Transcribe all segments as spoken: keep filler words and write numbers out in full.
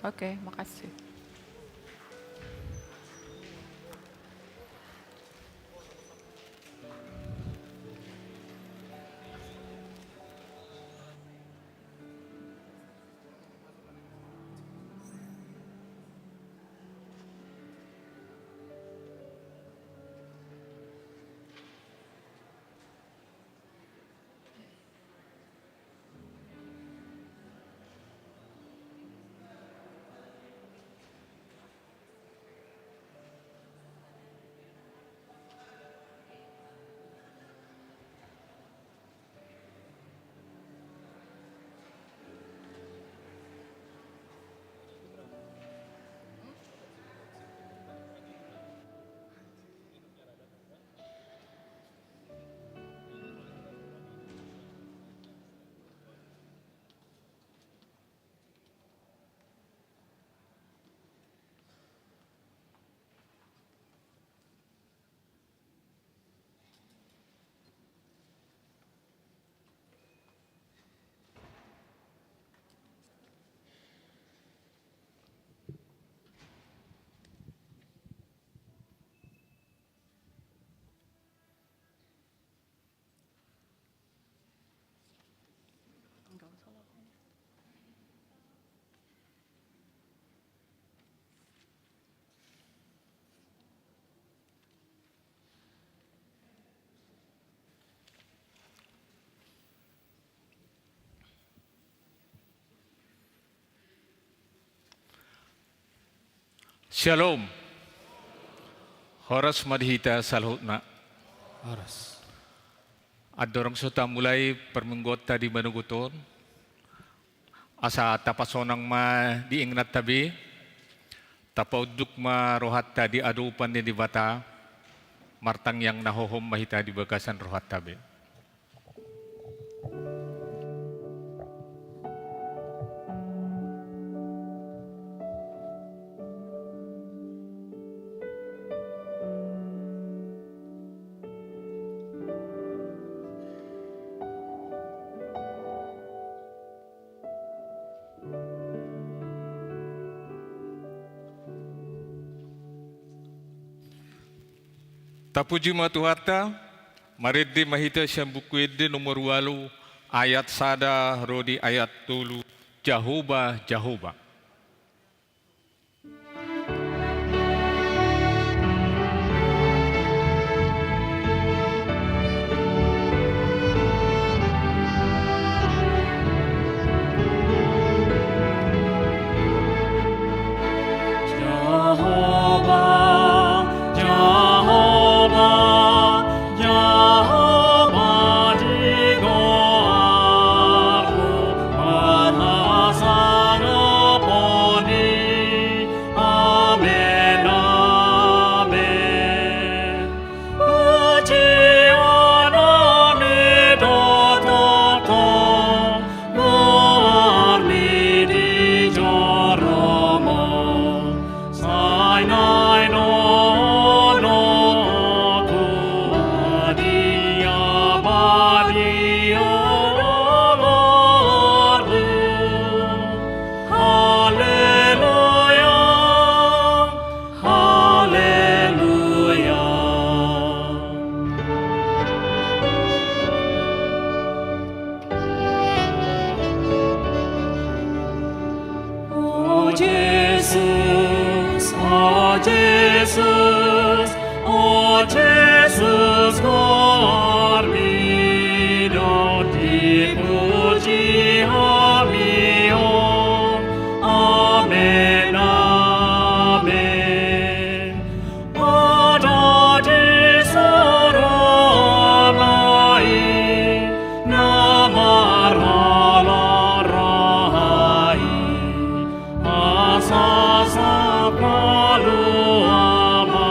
Oke, makasih. Syalom. Horas ma di hita saluhutna. Horas. Andorang so tamulai parmingguonta di manogot on, asa tapasonang ma di inganta be, tapaunduk ma rohanta di adopan ni Debata, martangiang na hohom ma hita di bagasan rohanta be. Tapuji ma Tuhanta, marende ma hita sian Buku Ende nomor ualu, ayat sada ro di ayat tolu, Jahowa, Jahowa. Amen, amen. Haleluya. O Jesus, o Jesus, o Jesus, Ho armida, dipuji hami on. Amen, amen. Adong di soro Ama i, na marhalal roha i, asa sap haluaon.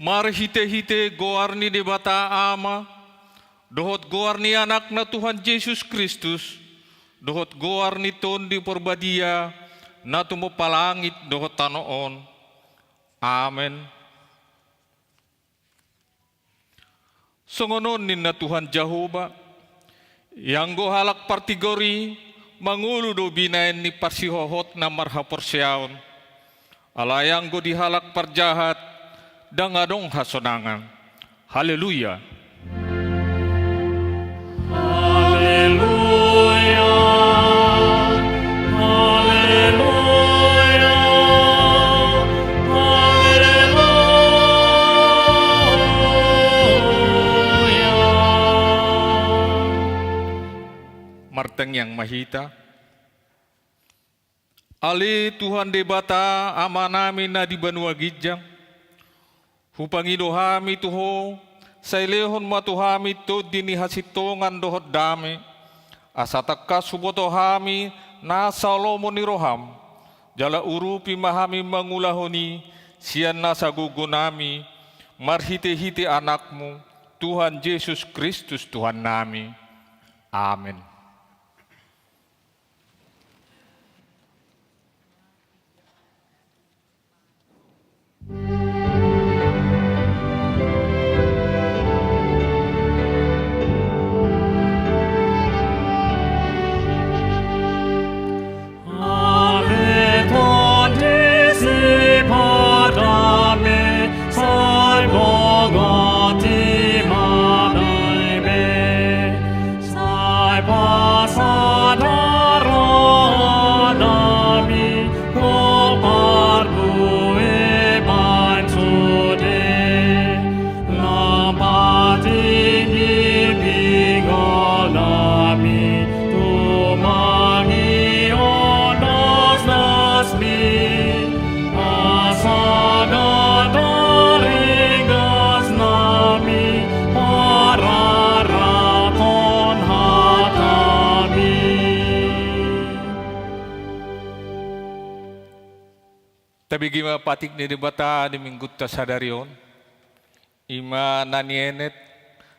Marhite-hite goar ni Debata Ama, dohot goar ni Anakna Tuhan Jesus Kristus, dohot goar ni Tondi Parbadia, na tumompa langit dohot tano on. Amen. Songon on ninna Tuhan Jahowa, ianggo halak partigor i mangolu do binahen ni parsihohotna marhaporseaon. Alai anggo di halak parjahat, ndang adong hasonangan. Haleluya. Haleluya. Haleluya. Haleluya. Martangiang ma hita. Ale Tuhan Debata, Amanami na di banua ginjang, hupangido hami tu Ho, sai lehon ma tu hami tondi ni hasintongan dohot dame, asa tangkas huboto hami nasa lomo ni roham, jala urupi ma hami mangulahon i sian nasa gogonami, marhite-hite Anakmu, Tuhan Jesus Kristus Tuhannami. Amen. Sai pasada rohanami, Ho parbue baen sude. Lam patinggi pinggolnami, tumangihon dasdasmi. Asa gandar ringgasnami, pararaton hatami. Tabege ma patik ni Debata di minggunta sadari on. I ma na nienet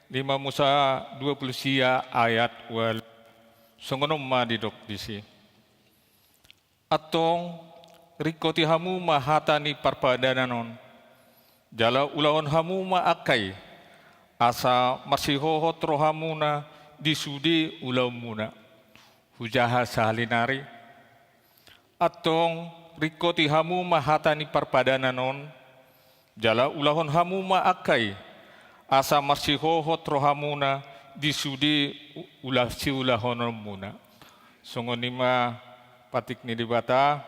lima Musa dua pulu sia ayat ualu. Songon on ma didok disi. Antong, ringkoti hamu ma hata ni parpadanan on, jala ulahon hamu ma angka i, asa marsihohot rohamuna di sude ulaonmuna. Hujaha sahali nari. Antong, ringkoti hamu ma hata ni parpadanan on, jala ulahon hamu ma angka i, asa marsihohot rohamuna di sude u-, ula-, siulahononmuna. Songon i ma patik ni Debata,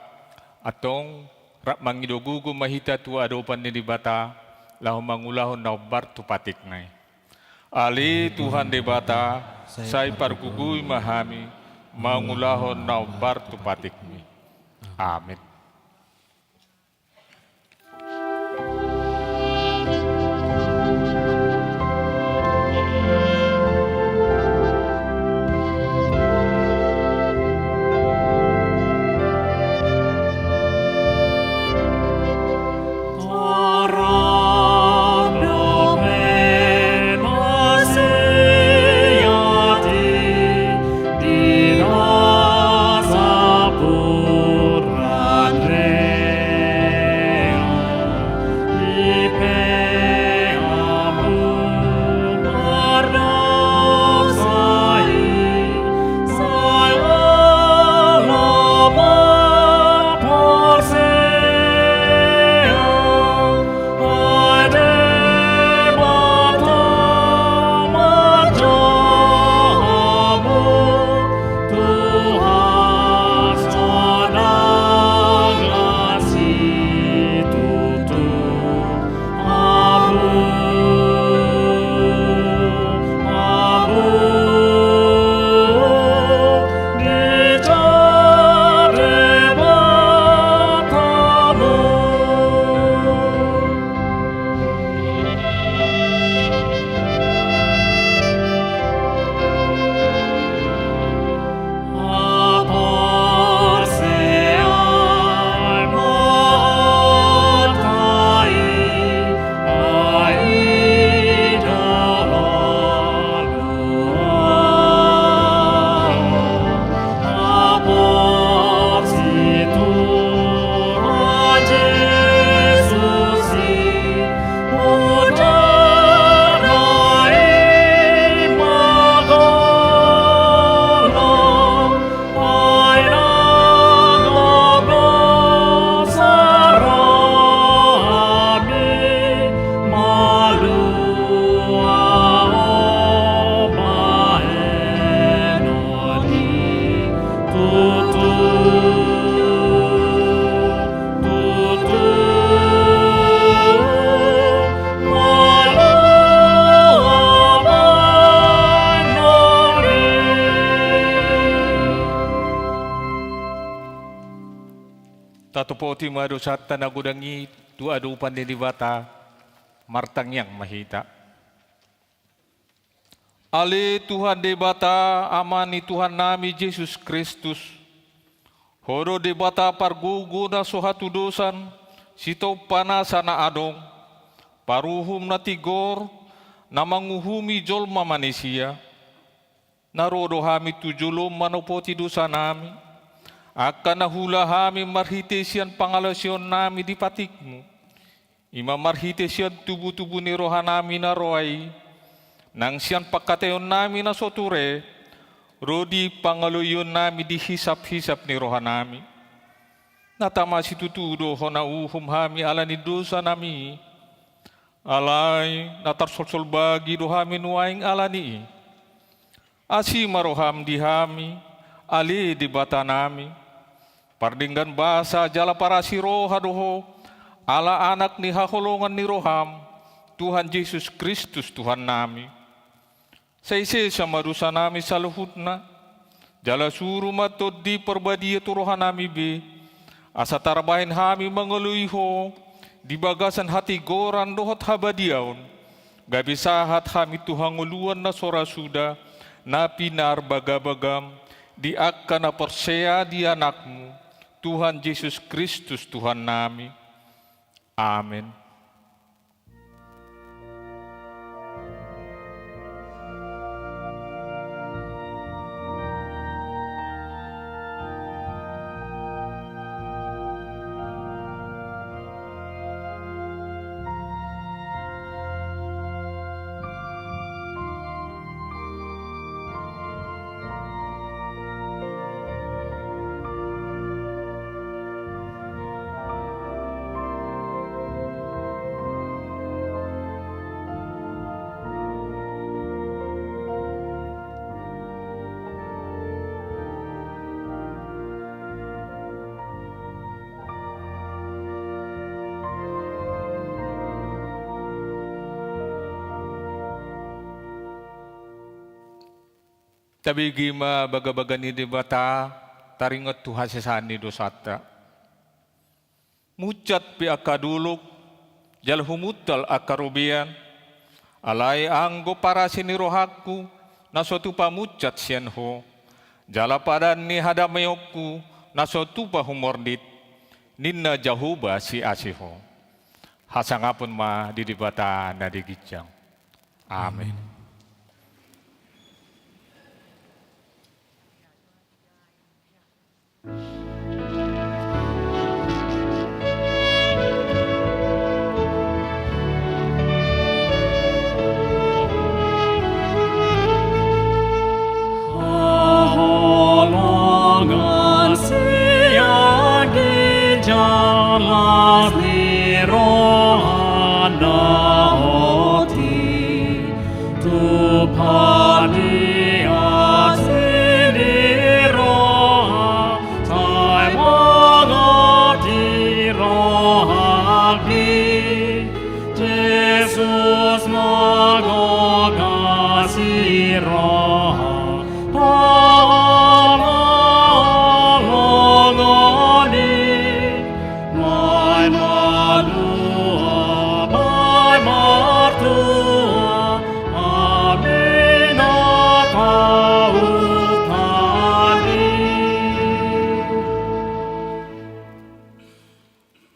antong rap mangido gogo ma hita tu adopan ni Debata, laho mangulahon na hombar tu patikna i. Ale Tuhan Debata, sai pargogoi ma hami, mangulahon na hombar tu patikmi. Amin. Topoti ma dosanta na godang i tu adopan ni Debata. Martangiang ma hita. Ale Tuhan Debata, Ama ni Tuhannami Jesus Kristus, Ho do Debata pargogo na so hatudosan, sitompa nasa na adong, paruhum na tigor, na manguhumi jolma manisia. Na ro do hami tu jolom manopoti dosanami, angka na huula hami marhite sian pangalaosionnami di patikmu. I ma marhite sian tubutubu ni rohanami na roa i, nang sian pangkataionnami na so ture, ro di pangaloionnami di hisaphisap ni rohanami. Na tama situtu do Ho na uhum hami ala ni dosanami i. Alai na tarsolsol bagi do hami nuaeng ala ni i. Asi ma roham di hami, ale Debatanami. Pardenggan basa jala parasi roha do Ho, ala Anak ni haholongan ni roham, Tuhan Jesus Kristus Tuhannami. Sai sesa ma dosanami saluhutna, jala suru ma Tondi Parbadia tu rohanami be, asa tarbahen hami mangaloi Ho di bagasan hatigoran dohot habadiaon, gabe sahat hami tu hangoluan na so ra suda, na pinarbagabagam, di angka na porsea di Anakmu, Tuhan Jesus Kristus Tuhannami. Amen. Tabege ma bagabaga ni Debata, taringot tu hasesaan ni dosanta. Munsat pe angka dolok, jala humuntal angka robean, alai anggo parasi ni rohangku, na so tupa munsat sian Ho, jala padan ni hadameonku, na so tupa humordit, ninna Jahowa siasi Ho. Hasangapon ma di Debata na di ginjang. Amen. Amen. Haholongan sian ginjang las ni rohana otik. Tumpah ni asi ni roha, sai mangarti rohangki. Jesus mangogasi roha, haholongan i. Naeng malua, naeng martua, hami na tahu tadi.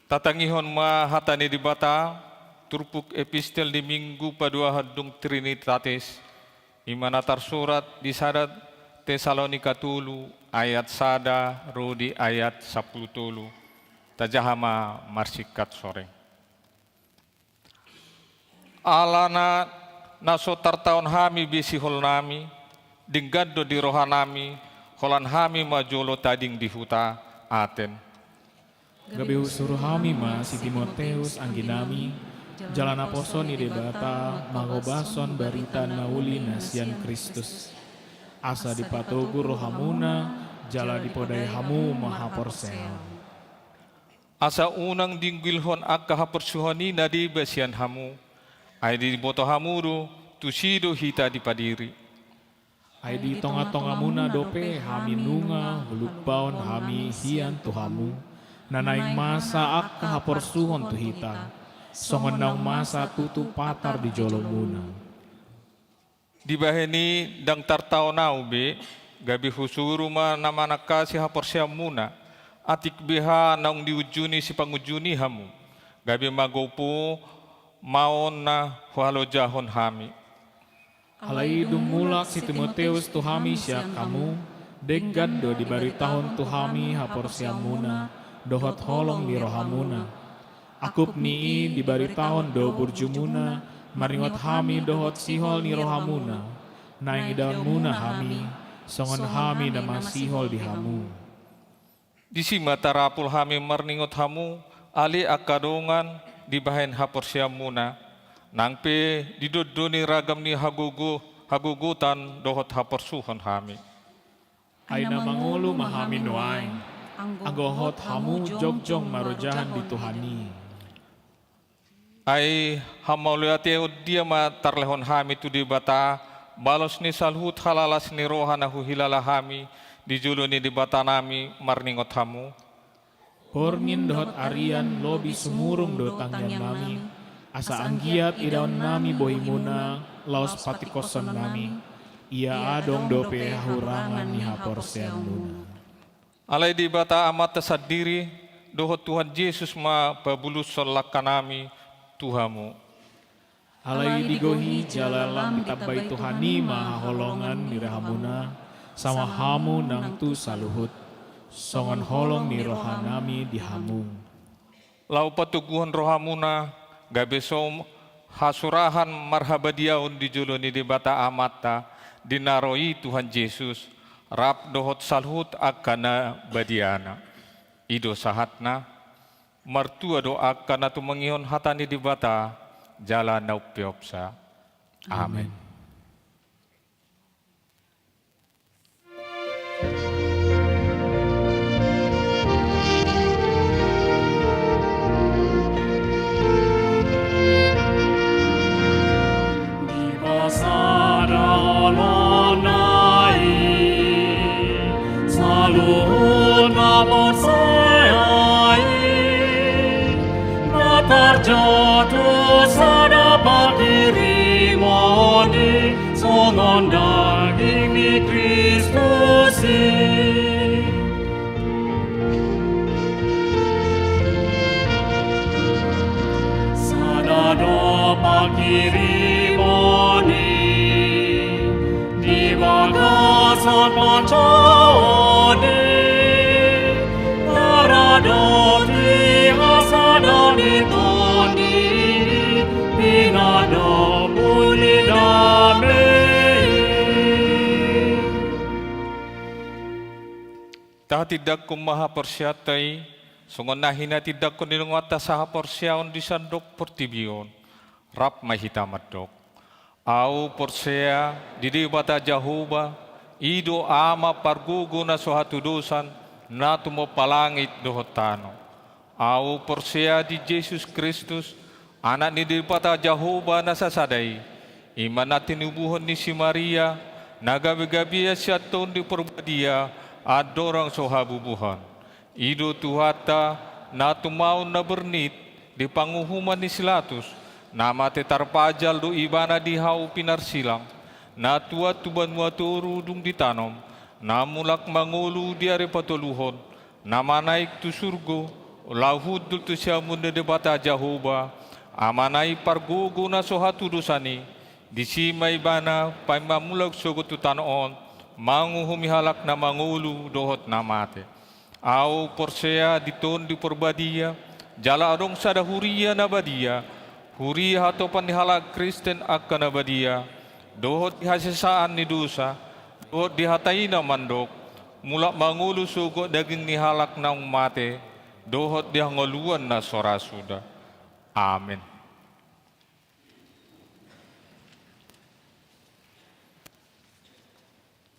Tatangihon ma hata ni Debata, turpuk epistel di Minggu paduahon dung Trinitatis, i ma na tarsurat di sada Tesalonika tolu ayat sada ro di ayat sampulu tolu. Tajaha ma marsingkat soreng. Alana na so tartaon hami be siholanami, denggan do di rohanami, holan hami ma jolo tading di huta Aten. Gabe husuru hami ma si Timoteus angginami, jala naposo ni Debata mangobashon barita na uli na sian Kristus, asa dipatogu rohamuna, jala dipodai hamu ma haporseaon. Asa unang diinggilhon angka haporsuhon i na deba sian hamu, ai diboto hamu do, tusi do hita dipadiri. Ai di tongatongamuna dope hami nunga hulumpaon hami hian tu hamu, Na naeng masa angka haporsuhon tu hita, songon naung masa tutu patar di jolomuna. Dibahen i ndang tartaon ahu be, gabe husuru ma na manangkasi haporseaonmuna, atik beha naung diunjuni sipangunjuni hamu, gabe magopo ma on na huhalojahon hami. Alai dung mulak si Timoteus tu hami sian hamu, denggan do dibaritahon tu hami haporseaonmuna dohot holong ni rohamuna. Angkup ni i dibaritahon do burjumuna maringot hami dohot sihol ni rohamuna, naeng idaonmuna hami, songon hami na masihol di hamu. Disi ma tarapul hami marningot hamu, ale angka dongan, dibahen haporseaonmuna, nang pe didondoni ragam ni hagogo-, hagogotan dohot haporsuhon hami. Ai na mangolu ma hami nuaeng, anggo hot hamu jongjong marojahan di Tuhan i. Ai hamauliateon dia ma tarlehon hami tu Debata, balos ni saluhut halalas ni roha na huhilala hami di jolo ni Debatanami marningot hamu. Borngin dohot arian lobi sumurung do tangiannami, asa anggiat idaonnami bohimuna laos patingkoshonnami, ia adong dope hahurangan ni haporseaonmuna. Alai Debata Amanta sandiri dohot Tuhan Jesus ma pabulushon langkanami tu hamu. Alai digohi jala lam ditambai Tuhan i ma haholongan ni rohamuna, sama hamu nang tu saluhut, songon holong ni rohanami di hamu. Laho patoguhon rohamuna, gabe so hasurahan marhabadiaon di jolo ni Debata Amanta, di na ro i Tuhan Jesus, rap dohot saluhut angka na badiana. I do sahatna, martua do angka na tumangihon hata ni Debata, jala na umpeopsa. Amen. Amen. Di bagasan na i, saluhut na porsea i, na tarjatuh sada panghirimon i, songon daging ni Kristus i. Sada do panghirimon i, di bagasan panjouon i, taradoti hasada ni Tondi i, pinadapot ni dame i. Tahatindangkon ma haporseaonta i, songon na hinatindangkon ni donganta sahaporseaon di sandok portibi on, rap ma hita mandok. Ahu porsea di Debata Jahowa, i do Ama pargogo na so hatudosan, na tumompa langit dohot tano. Ahu porsea di Jesus Kristus, Anak ni Debata Jahowa na sasada i, i ma na tinubuhon ni si Maria, na gabegabean sian Tondi Parbadia, andorang so habubuhan. I do Tuhanta, na tumaon na bernit, di panguhuman ni si Latus, na mate tarpajal do Ibana di hau pinarsilang, na tuat tu banua toru dung ditanom, na mulak mangolu di ari patoluhon, na manaek tu surgo, laho hundul tu siamun ni Debata Jahowa, Amana i pargogo na so hatudosan i, disi ma Ibana paima mulak sogot tu tano on, manguhumi halak na mangolu dohot na mate. Ahu porsea di Tondi Parbadia, jala adong sada huria na badia, huria hatopan ni halak Kristen angka na badia, dohot di hasesaan ni dosa, dohot di hata i na mandok, mulak mangolu sogot daging ni halak naung mate, dohot di hangoluan na so ra suda. Amen.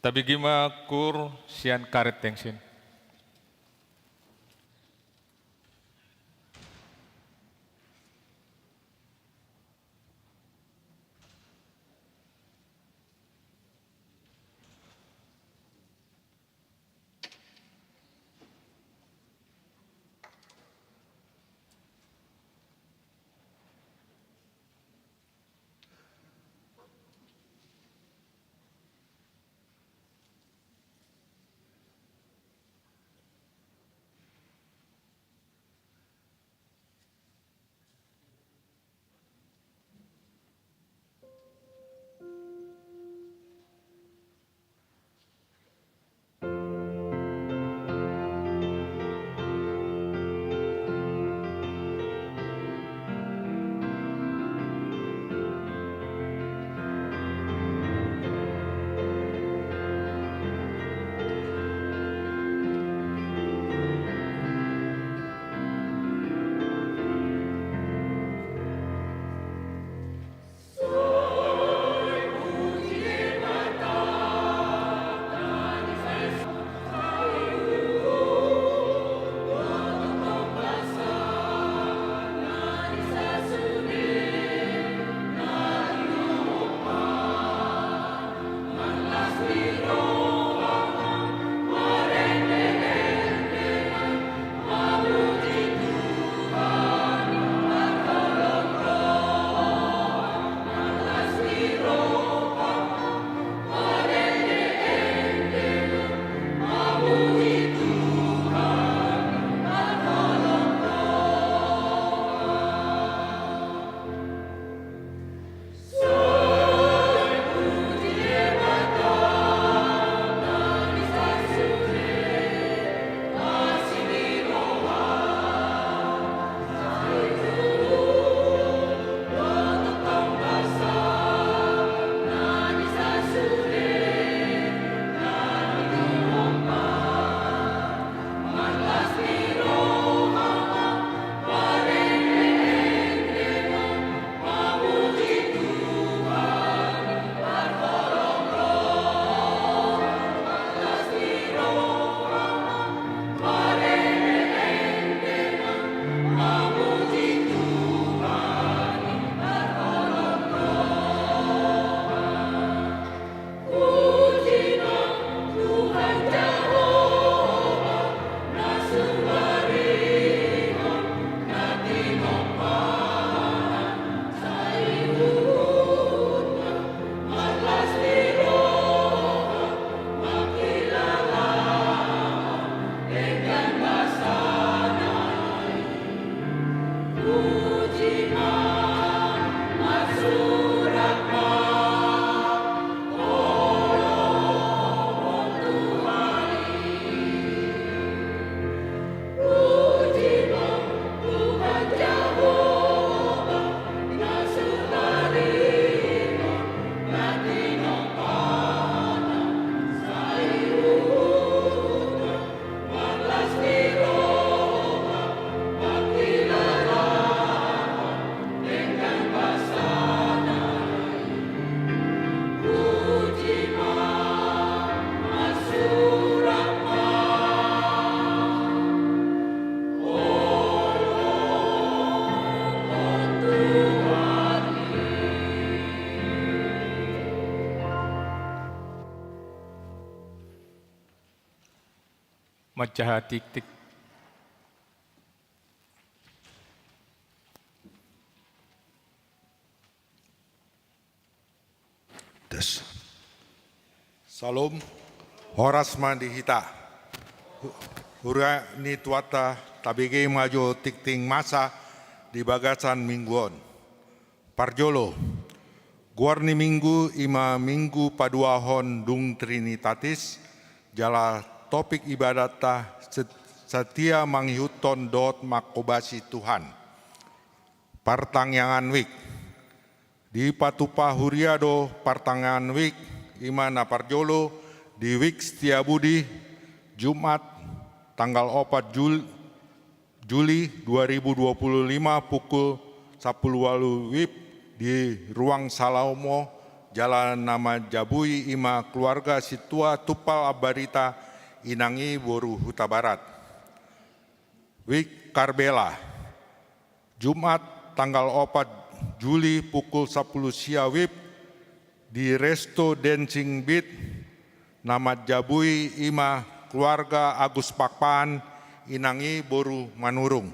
Tabege ma Kur sian karet tensin. Manjaha tiktik. Tes. Syalom. Horas ma di hita. Hu-, huria ni Tuhanta, tabege ma jo tingting masa di bagasan minggu on. Parjolo, goar ni minggu i ma minggu paduahon dung Trinitatis, jala topik ibadatta set-, setia mangihuthon dohot manghobasi Tuhan. Partangiangan wijk. Dipatupa huria do partangiangan wijk, i ma na parjolo di Wijk Setiabudi, Jumat tanggal opat Jul-, Juli dua ribu dua puluh lima pukul sampulu ualu wib di Ruang Salomo, jala na manjabui i ma keluarga sintua Tumpal Ambarita, inang i boru Hutabarat. Wijk Karbela, Jumat tanggal opat Juli pukul sampulu sia wib di Resto Dancing Beat, na manjabui i ma keluarga Agus Pakpahan, inang i boru Manurung.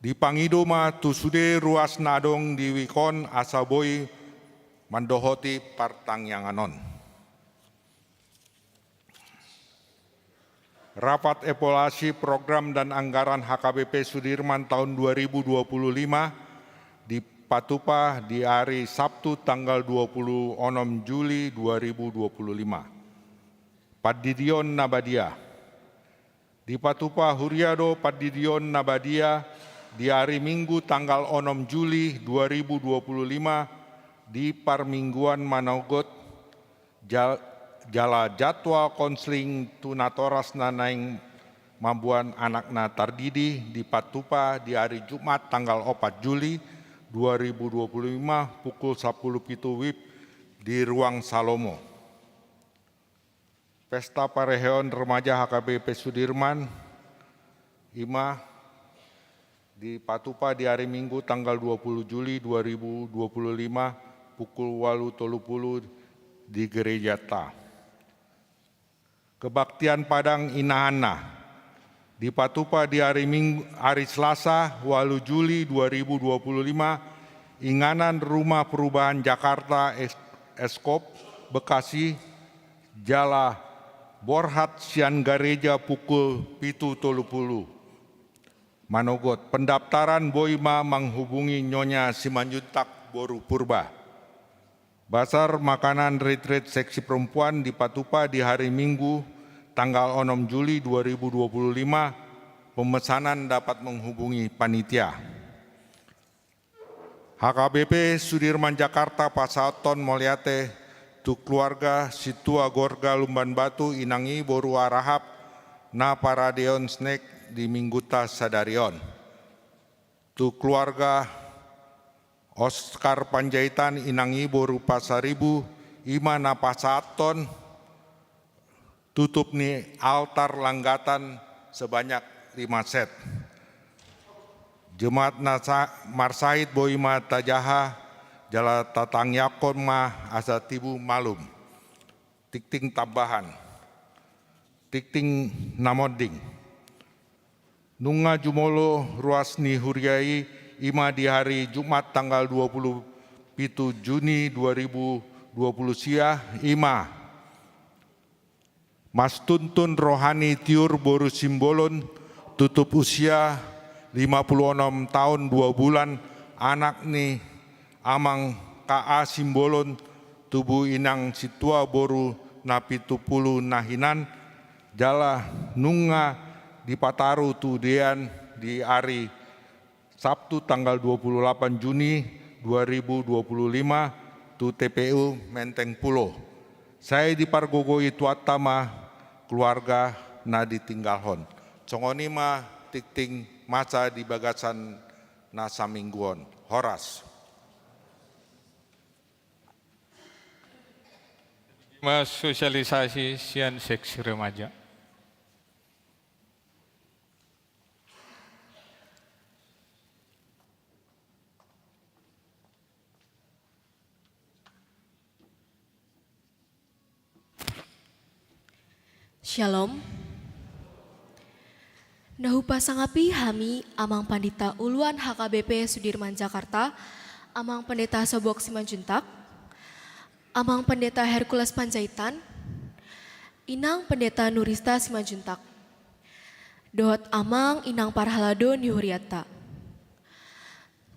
Dipangido ma tu sude ruas na adong di wijk on asa boi mandohoti partangiangan on. Rapat evaluasi program dan anggaran H K B P Sudirman tahun dua ribu dua puluh lima dipatupa di ari Sabtu tanggal dua puluh onom Juli dua ribu dua puluh lima. Pandidion na badia. Dipatupa huria do pandidion na badia di ari Minggu tanggal onom Juli dua ribu dua puluh lima di parmingguan manogot. Jal-, jala jadwal konseling tu natoras na naeng mamboan anak na tardidi dipatupa di ari Jumat tanggal opat Juli dua ribu dua puluh lima pukul sampulu pitu wib di Ruang Salomo. Pesta Pareheon Remaja H K B P Sudirman, i ma dipatupa di ari Minggu tanggal dua puluh Juli dua ribu dua puluh lima pukul ualu tolu puluh di gerejata. Kebaktian Padang Inahanna dipatupa di ari Minggu, ari Selasa, ualu Juli dua ribu dua puluh lima, inganan Rumah Perubahan Jakarta Es-, Eskop Bekasi, jala borhat sian gareja pukul pitu tolu puluh. Manogot, pendaftaran boi ma manghubungi Nyonya Simanjuntak boru Purba. Bazar makanan retreat seksi perempuan dipatupa di hari Minggu, tanggal onom Juli dua ribu dua puluh lima, pemesanan dapat menghubungi panitia. H K B P Sudirman Jakarta pasahathon mauliate tu keluarga sintua Gorga Lumban Batu, inang i boru Arahap, na paradehon snack di minggunta sadari on. Tu keluarga Oskar Panjaitan, inang i boru Pasaribu, i ma na pasahathon tutup ni altar langgatan sebanyak lima set. Jemaat na sa-, marsahit boi ma tajaha, jala tatangiangkon ma asa tibu malum. Tingting tambahan. Tingting na monding. Nunga jumolo ruas ni huria i, i ma di hari Jumat tanggal dua puluh pitu Juni dua ribu dua puluh sia, i ma: Mastuntun Rohani Tiur boru Simbolon, tutup usia lima puluh onom taon dua bulan, anak ni Amang K A Simbolon, tubu inang sintua boru Napitupulu na hinan, jala nunga dipataru tu dean di ari Sabtu tanggal dua puluh delapan Juni dua ribu dua puluh lima tu T P U Menteng Pulo. Sai dipargogoi Tuhanta ma keluarga na ditinggalhon. Songon i ma tingting masa di bagasan na saminggu on. Horas. Mas, sosialisasi sian seksi remaja. Syalom. Na hupasangapi hami Amang Pandita Uluan H K B P Sudirman Jakarta, Amang Pendeta Sobok Simanjuntak, Amang Pendeta Hercules Panjaitan, Inang Pendeta Nurista Simanjuntak, dohot Amang Inang parhalado ni hurianta.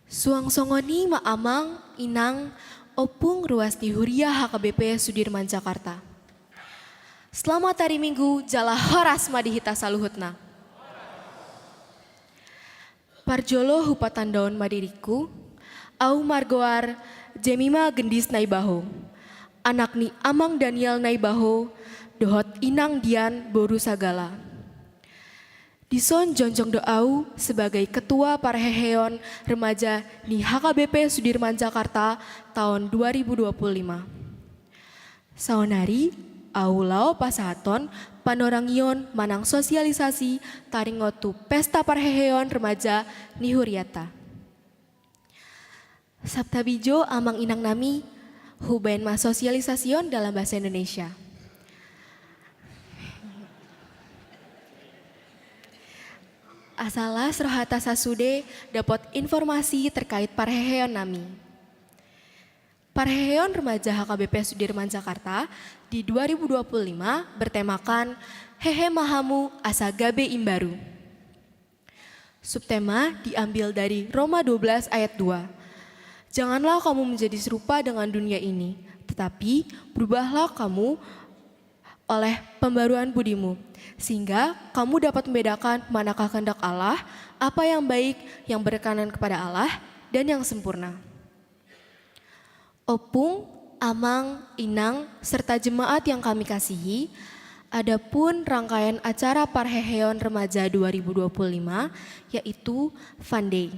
Suang songon i ma Amang, Inang, ompung ruas ni huria H K B P Sudirman Jakarta. Selamat hari Minggu, jala horas ma di hita saluhutna. Parjolo hupatandahon ma diringku, au margoar Jemima Gendis Naibaho, anak ni Amang Daniel Naibaho, dohot Inang Dian boru Sagala. Dison jongjong do au sebagai Ketua Parheheon Remaja ni H K B P Sudirman Jakarta taon dua ribu dua puluh lima. Saonari, au laho pasahathon panorangion manang sosialisasi taringot tu Pesta Parheheon Remaja ni hurianta. Sabta bijo, Amang Inang nami, hubaen ma sosialisasi on dalam bahasa Indonesia. Asa las rohanta sasude dapot informasi terkait parheheon nami. Parheheon Remaja H K B P Sudirman Jakarta di dua ribu dua puluh lima bertemakan Hehe ma hamu asa gabe imbaru. Subtema diambil dari Roma dua belas ayat dua. Janganlah kamu menjadi serupa dengan dunia ini, tetapi berubahlah kamu oleh pembaruan budimu, sehingga kamu dapat membedakan manakah kehendak Allah, apa yang baik, yang berkenan kepada Allah, dan yang sempurna. Ompung, Amang, Inang, serta jemaat yang kami kasihi, adapun rangkaian acara Parheheon Remaja dua ribu dua puluh lima, yaitu Fun Day,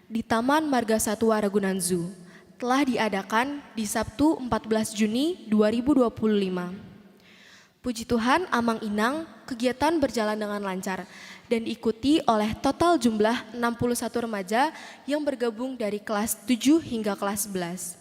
di Taman Margasatwa Ragunan Zoo, telah diadakan di Sabtu empat belas Juni dua ribu dua puluh lima. Puji Tuhan, Amang Inang, kegiatan berjalan dengan lancar dan diikuti oleh total jumlah enam puluh satu remaja yang bergabung dari kelas tujuh hingga kelas sebelas.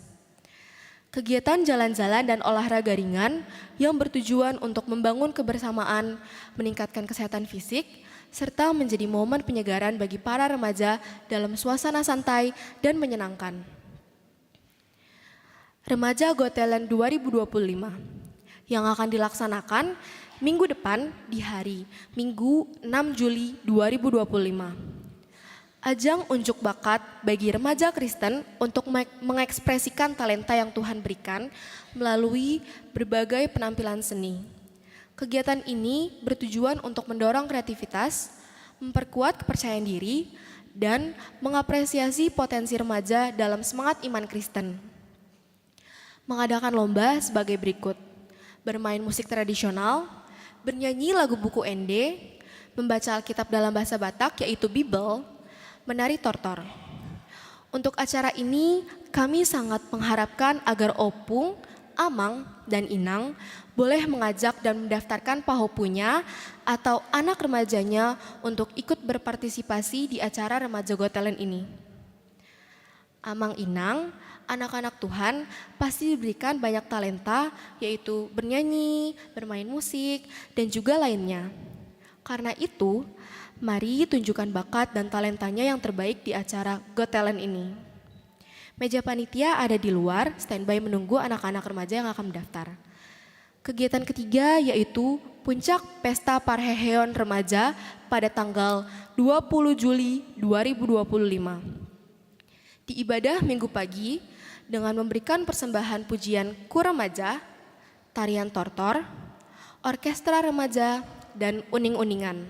Kegiatan jalan-jalan dan olahraga ringan yang bertujuan untuk membangun kebersamaan, meningkatkan kesehatan fisik, serta menjadi momen penyegaran bagi para remaja dalam suasana santai dan menyenangkan. Remaja Got Talent dua ribu dua puluh lima yang akan dilaksanakan minggu depan di hari Minggu enam Juli dua ribu dua puluh lima. Ajang unjuk bakat bagi remaja Kristen untuk me-, mengekspresikan talenta yang Tuhan berikan melalui berbagai penampilan seni. Kegiatan ini bertujuan untuk mendorong kreativitas, memperkuat kepercayaan diri, dan mengapresiasi potensi remaja dalam semangat iman Kristen. Mengadakan lomba sebagai berikut: bermain musik tradisional, bernyanyi lagu buku ende, membaca Alkitab dalam bahasa Batak, yaitu Bibel, menari tortor. Untuk acara ini, kami sangat mengharapkan agar ompung, amang, dan inang boleh mengajak dan mendaftarkan pahopunya atau anak remajanya untuk ikut berpartisipasi di acara Remaja Got Talent ini. Amang inang, anak-anak Tuhan pasti diberikan banyak talenta, yaitu bernyanyi, bermain musik, dan juga lainnya. Karena itu, mari tunjukkan bakat dan talentanya yang terbaik di acara Got Talent ini. Meja panitia ada di luar, standby menunggu anak-anak remaja yang akan mendaftar. Kegiatan ketiga yaitu puncak Pesta Parheheon Remaja pada tanggal dua puluh Juli dua ribu dua puluh lima. Di ibadah Minggu pagi, dengan memberikan persembahan pujian kur remaja, tarian tortor, orkestra remaja, dan uning-uningan.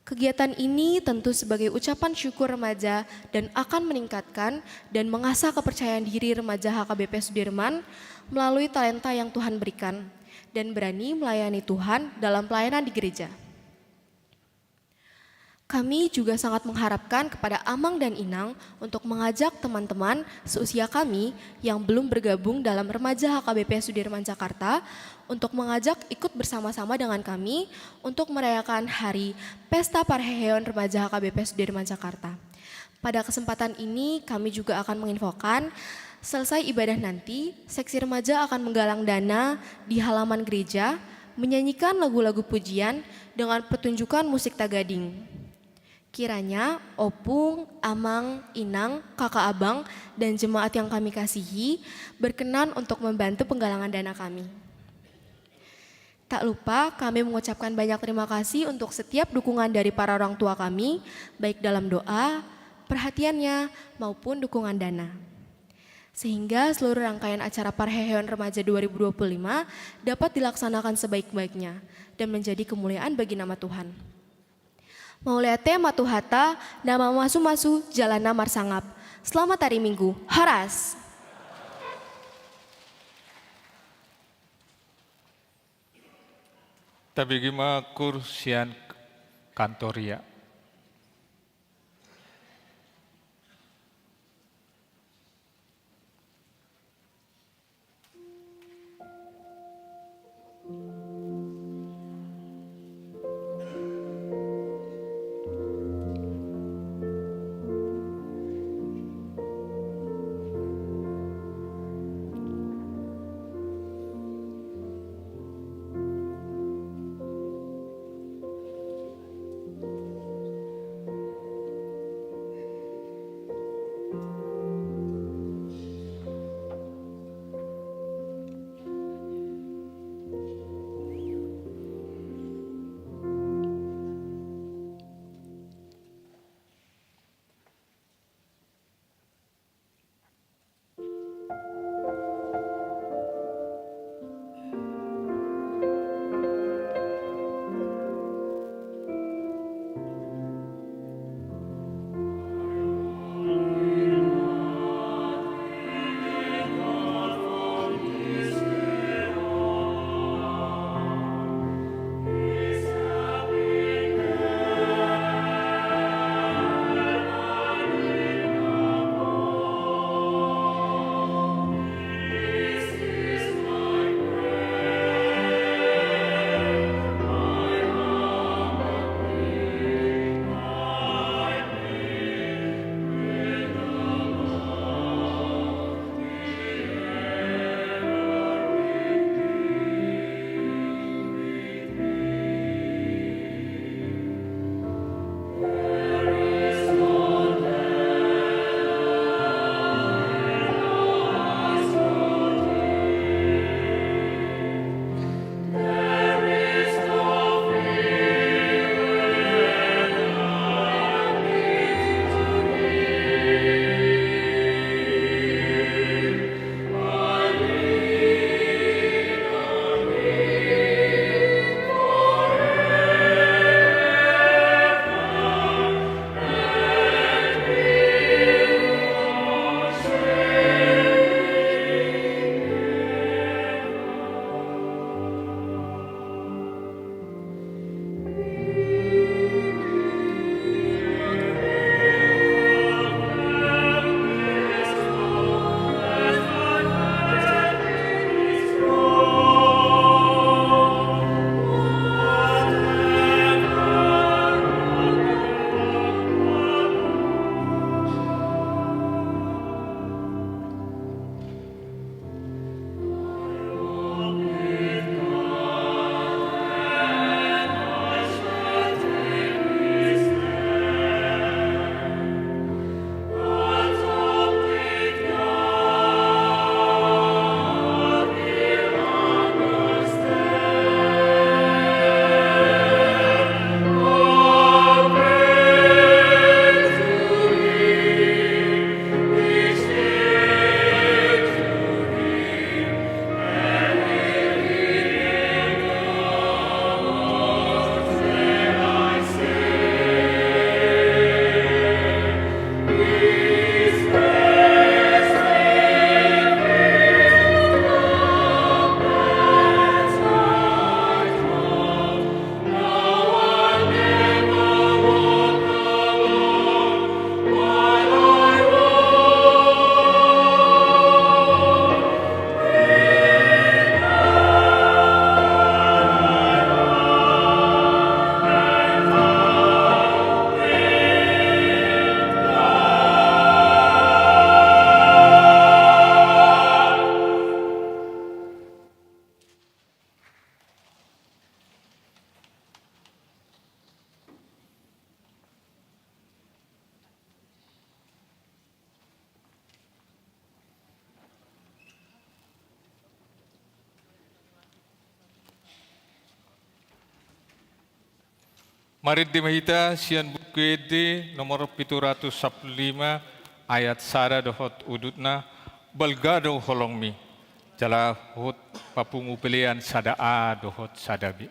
Kegiatan ini tentu sebagai ucapan syukur remaja dan akan meningkatkan dan mengasah kepercayaan diri remaja H K B P Sudirman melalui talenta yang Tuhan berikan dan berani melayani Tuhan dalam pelayanan di gereja. Kami juga sangat mengharapkan kepada amang dan inang untuk mengajak teman-teman seusia kami yang belum bergabung dalam Remaja H K B P Sudirman Jakarta untuk mengajak ikut bersama-sama dengan kami untuk merayakan hari Pesta Parheheon Remaja H K B P Sudirman Jakarta. Pada kesempatan ini, kami juga akan menginfokan, selesai ibadah nanti, seksi remaja akan menggalang dana di halaman gereja Menyanyikan lagu-lagu pujian dengan pertunjukan musik tagading. Kiranya Opung, Amang, Inang, Kakak Abang, dan jemaat yang kami kasihi berkenan untuk membantu penggalangan dana kami. Tak lupa, kami mengucapkan banyak terima kasih untuk setiap dukungan dari para orang tua kami, baik dalam doa, perhatiannya, maupun dukungan dana. Sehingga seluruh rangkaian acara Parheheon Remaja dua ribu dua puluh lima dapat dilaksanakan sebaik-baiknya dan menjadi kemuliaan bagi nama Tuhan. Mauliate ma Tuhanta, na mamasumasu, jalanna marsangap. Selamat hari Minggu. Horas! Tabege ma kur sian kantor ia. Marende ma hita sian Buku Ende nomor pitu ratus sampulu lima, ayat sada dohot udutna. Balga do holongmi, jala huhut papungu pelean sada A dohot sada B.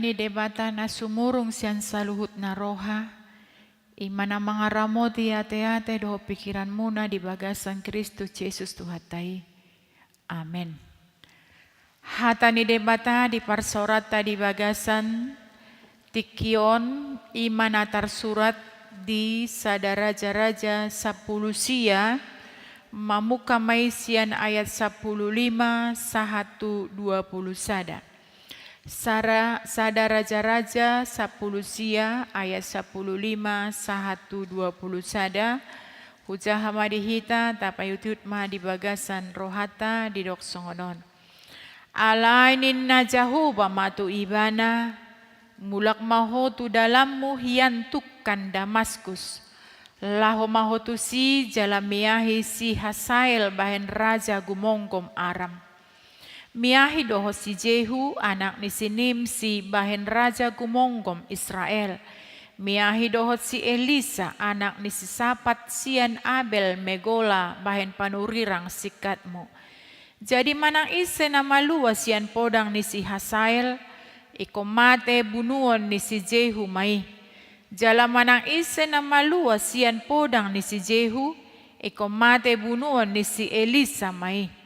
Ni Debata na sumurung sian saluhutna roha, i ma na mangaramoti ateate dohot pingkiranmuna di bagasan Kristus Jesus Tuhanta i. Amen. Hata ni Debata diparsaoranta di bagasan tingki on, i ma na tarsurat di Sada Raja-raja sampulu sia, mamungka ma i sian ayat sampulu lima sahat tu dua pulu sada. Sara-, Sada Raja-raja sampulu sia ayat sampulu lima sahat tu dua pulu sada. Hujaha ma di hita, tapaihut-ihut ma di bagasan rohanta, didok songon on. Alai ninna Jahowa ma tu ibana: Mulak ma ho tu dalanmu hian tungkan Damaskus. Laho ma ho tusi jala miahi si Hasael bahen raja gumomgom Aram. Miahi dohot si Jehu, anak ni si Nimsi, bahen raja gumomgom Israel. Miahi dohot si Elisa, anak ni si Sapat, sian Abel Megola, bahen panurirang singkatmu. Jadi manang ise na malua sian podang ni si Hasael, ingkon mate bunuon ni si Jehu ma i. Jala manang ise na malua sian podang ni si Jehu, ingkon mate bunuon ni si Elisa ma i.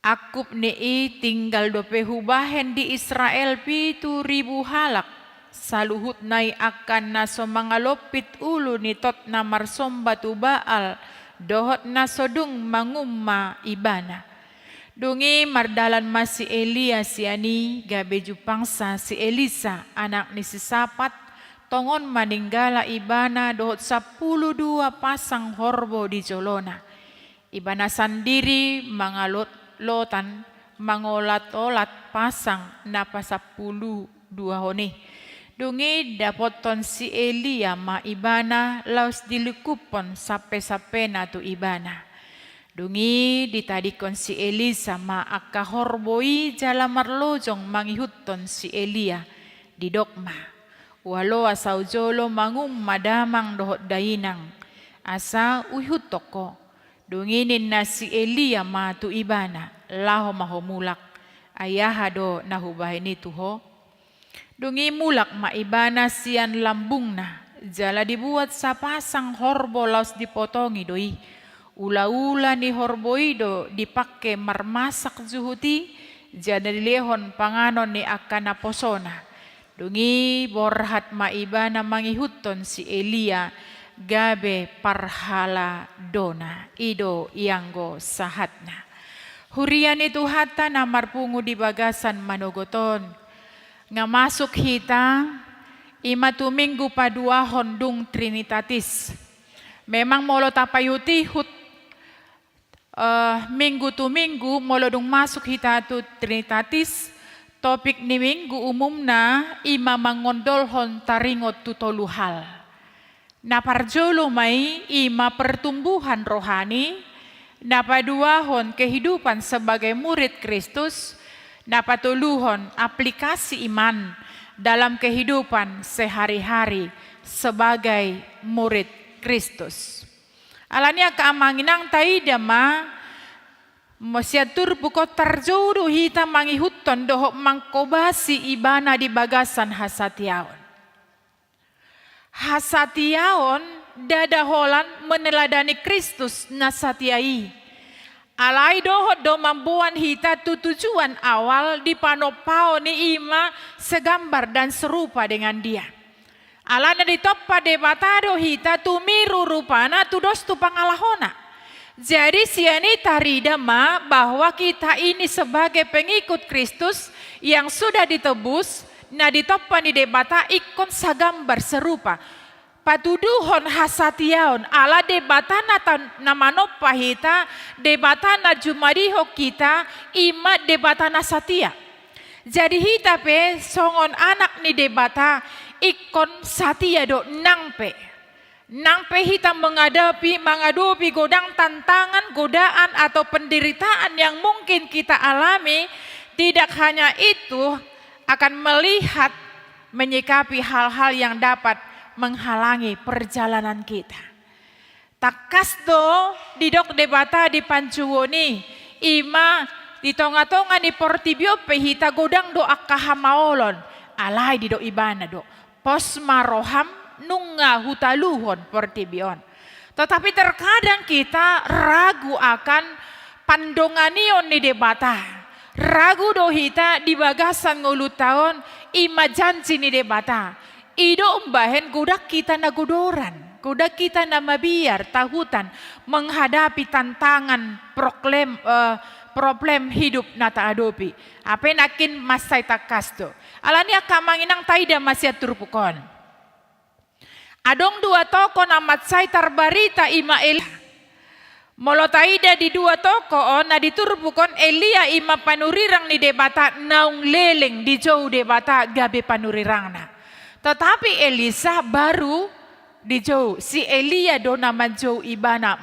Angkup ni i tinggal dope hubahen di Israel pitu ribu halak, saluhutna i angka na so mangalompit ulu ni tot na marsomba tu Baal, dohot na so dung mangumma ibana. Dung i mardalan ma si Elia sian i, gabe jumpangsa si Elisa, anak ni si Sapat, tongon maninggala ibana dohot sampulu dua pasang horbo di jolona. Ibana sandiri mangalotlotan, mangolat-olat pasang na pasampulu duahon i. Dung i dapothon si Elia ma ibana laos dilingkuphon sampe-sampena tu ibana. Dung i ditadingkon si Elisa ma angka horbo i jala marlojong mangihuthon si Elia. Didok ma: Ua loas ahu jolo mangumma damang dohot dainang, asa huihuthon ho. Dung i ninna si Elia ma tu ibana: Laho ma ho mulak, ai aha do na hubahen i tu ho? Dung i mulak ma ibana sian lambungna, jala dibuat sapasang horbo laos dipotongi do i. Ula-ula ni horbo i do dipangke marmasak juhut i, jala dilehon panganon ni angka naposona. Dung i borhat ma ibana mangihuthon si Elia gabe parhaladona. I do ianggo sahatna. Huria ni Tuhanta na marpungu di bagasan manogot on. Nga masuk hita, i ma tu minggu paduahon dung Trinitatis. Memang molo tapaihut-ihut, eh, minggu tu minggu, molo dung masuk hita tu Trinitatis, topik ni minggu umumna i ma mangondolhon taringot tu tolu hal. Na parjolo ma i, i ma pertumbuhan rohani, na paduahon kehidupan sebagai murid Kristus, na patoluhon aplikasi iman dalam kehidupan sehari-hari sebagai murid Kristus. Alani i angka amang inang, taida ma, molo sian turpuk on tarjou do hita mangihuthon dohot mangkobasi ibana di bagasan hasatiaon. Hasatiaon ndada holan meneladani Kristus na satia i. Alai dohot do mamboan hita tu tujuan awal dipanompaon i, i ma segambar dan serupa dengan Dia. Alana ditompa Debata do hita tumiru rupana tudos tu pangalahona. Jadi sian i tarida ma bahwa kita ini sebagai pengikut Kristus yang sudah ditebus, na ditompa ni Debata ingkon sagambar serupa. Patuduhon hasatiaon, ala Debata na ta-, na manompa hita, Debata na jumadihon hita, i ma Debata na satia. Jadi hita pe songon anak ni Debata ingkon satia do nang pe. Nang pe hita menghadapi, mengadopi godang tantangan, godaan atau penderitaan yang mungkin kita alami, tidak hanya itu, akan melihat, menyikapi hal-hal yang dapat menghalangi perjalanan kita. Tangkas do didok Debata di panjouon i, i ma di tonga-tonga ni portibi on pe hita godang do angka hamaolon, Alai didok ibana do, pos ma roham, nunga hutaluhon portibi on. Tetapi terkadang kita ragu akan pandonganion ni Debata. Ragu do hita di bagasan ngolunta on, i ma janji ni Debata. I do umbahen godang hita na godoran, godang hita na mabiar tahutan menghadapi tantangan proklem-, eh, problem hidup na taadopi. Hape nangkin mansai tangkas do. Alani i angka amang inang, taida ma sian turpuk on. Adong dua tokoh na mansai tarbarita, i ma Elia. Molo taida di dua tokoh on na di turpuk on, Elia i ma panurirang ni Debata naung leleng dijou Debata gabe panurirangna. Tetapi Elisa baru dijou, si Elia do na manjou ibana.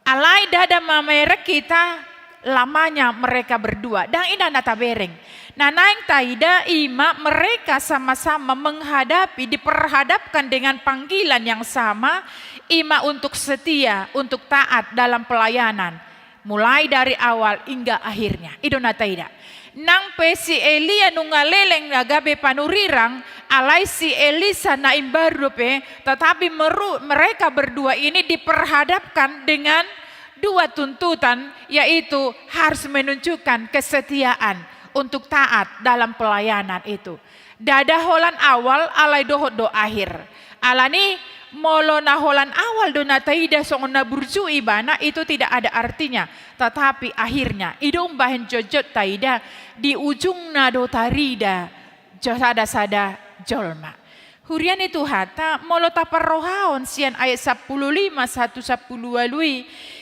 Alai ndada mamereng hita lamanya mereka berdua. Ndang i na tabereng. Na naeng taida i ma mereka sama-sama menghadapi, diperhadapkan dengan panggilan yang sama, i ma untuk setia, untuk taat dalam pelayanan. Mulai dari awal hingga akhirnya. I do na taida. Nang pe si Elia nunga leleng na gabe panurirang, alai si Elisa na imbaru dope, tetapi meru-, mereka berdua ini diperhadapkan dengan dua tuntutan, yaitu harus menunjukkan kesetiaan untuk taat dalam pelayanan itu. Ndada holan awal, alai dohot do akhir. Alani, molo na holan awal do na taida songon na burju ibana, itu tidak ada artinya. Tetapi akhirnya, i do umbahen jotjot taida, di ujungna do tarida jo-, sada-sada jolma. Huria ni Tuhanta, molo taparrohahon sian ayat sampulu lima sahat tu sampulu ualu i,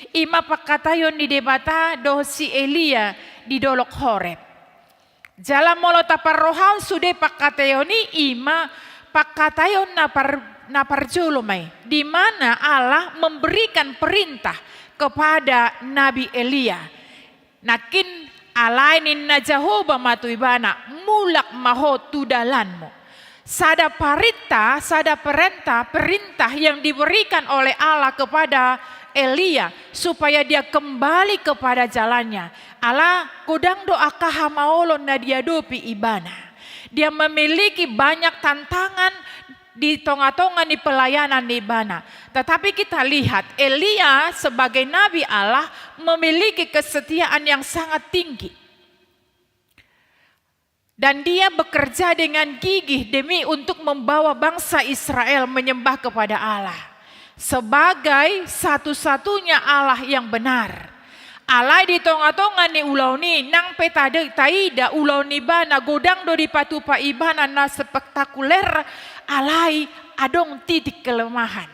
i ma pangkataion ni Debata dohot si Elia di Dolok Horeb. Jala molo taparrohahon sude pangkataion i, i ma pangkataion na par-, na parjolo ma i, di mana Allah memberikan perintah kepada Nabi Elia. Nangkin alai ninna Jahowa ma tu ibana, mulak ma ho tu dalanmu. Sada parintah, sada perintah, perintah yang diberikan oleh Allah kepada Elia supaya dia kembali kepada jalannya. Ala godang do angka hamaolon na diadopi ibana. Dia memiliki banyak tantangan di tonga-tonga ni pelayanan ni ibana. Tetapi kita lihat, Elia sebagai nabi Allah memiliki kesetiaan yang sangat tinggi. Dan dia bekerja dengan gigih demi untuk membawa bangsa Israel menyembah kepada Allah, sebagai satu-satunya Allah yang benar. Alai di tonga-tonga ni ulaon i, nang pe tade-, taida ulaon ibana godang do dipatupa ibana na spektakuler, alai adong titik kelemahan.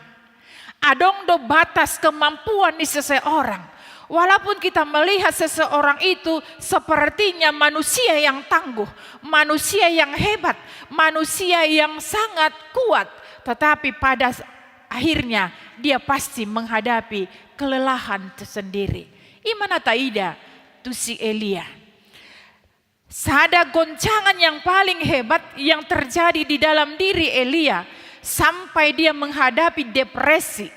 Adong do batas kemampuan ni seseorang. Walaupun kita melihat seseorang itu sepertinya manusia yang tangguh, manusia yang hebat, manusia yang sangat kuat, tetapi pada s-, akhirnya dia pasti menghadapi kelelahan tersendiri. I ma na taida tu si Elia. Sada goncangan yang paling hebat yang terjadi di dalam diri Elia, sampai dia menghadapi depresi.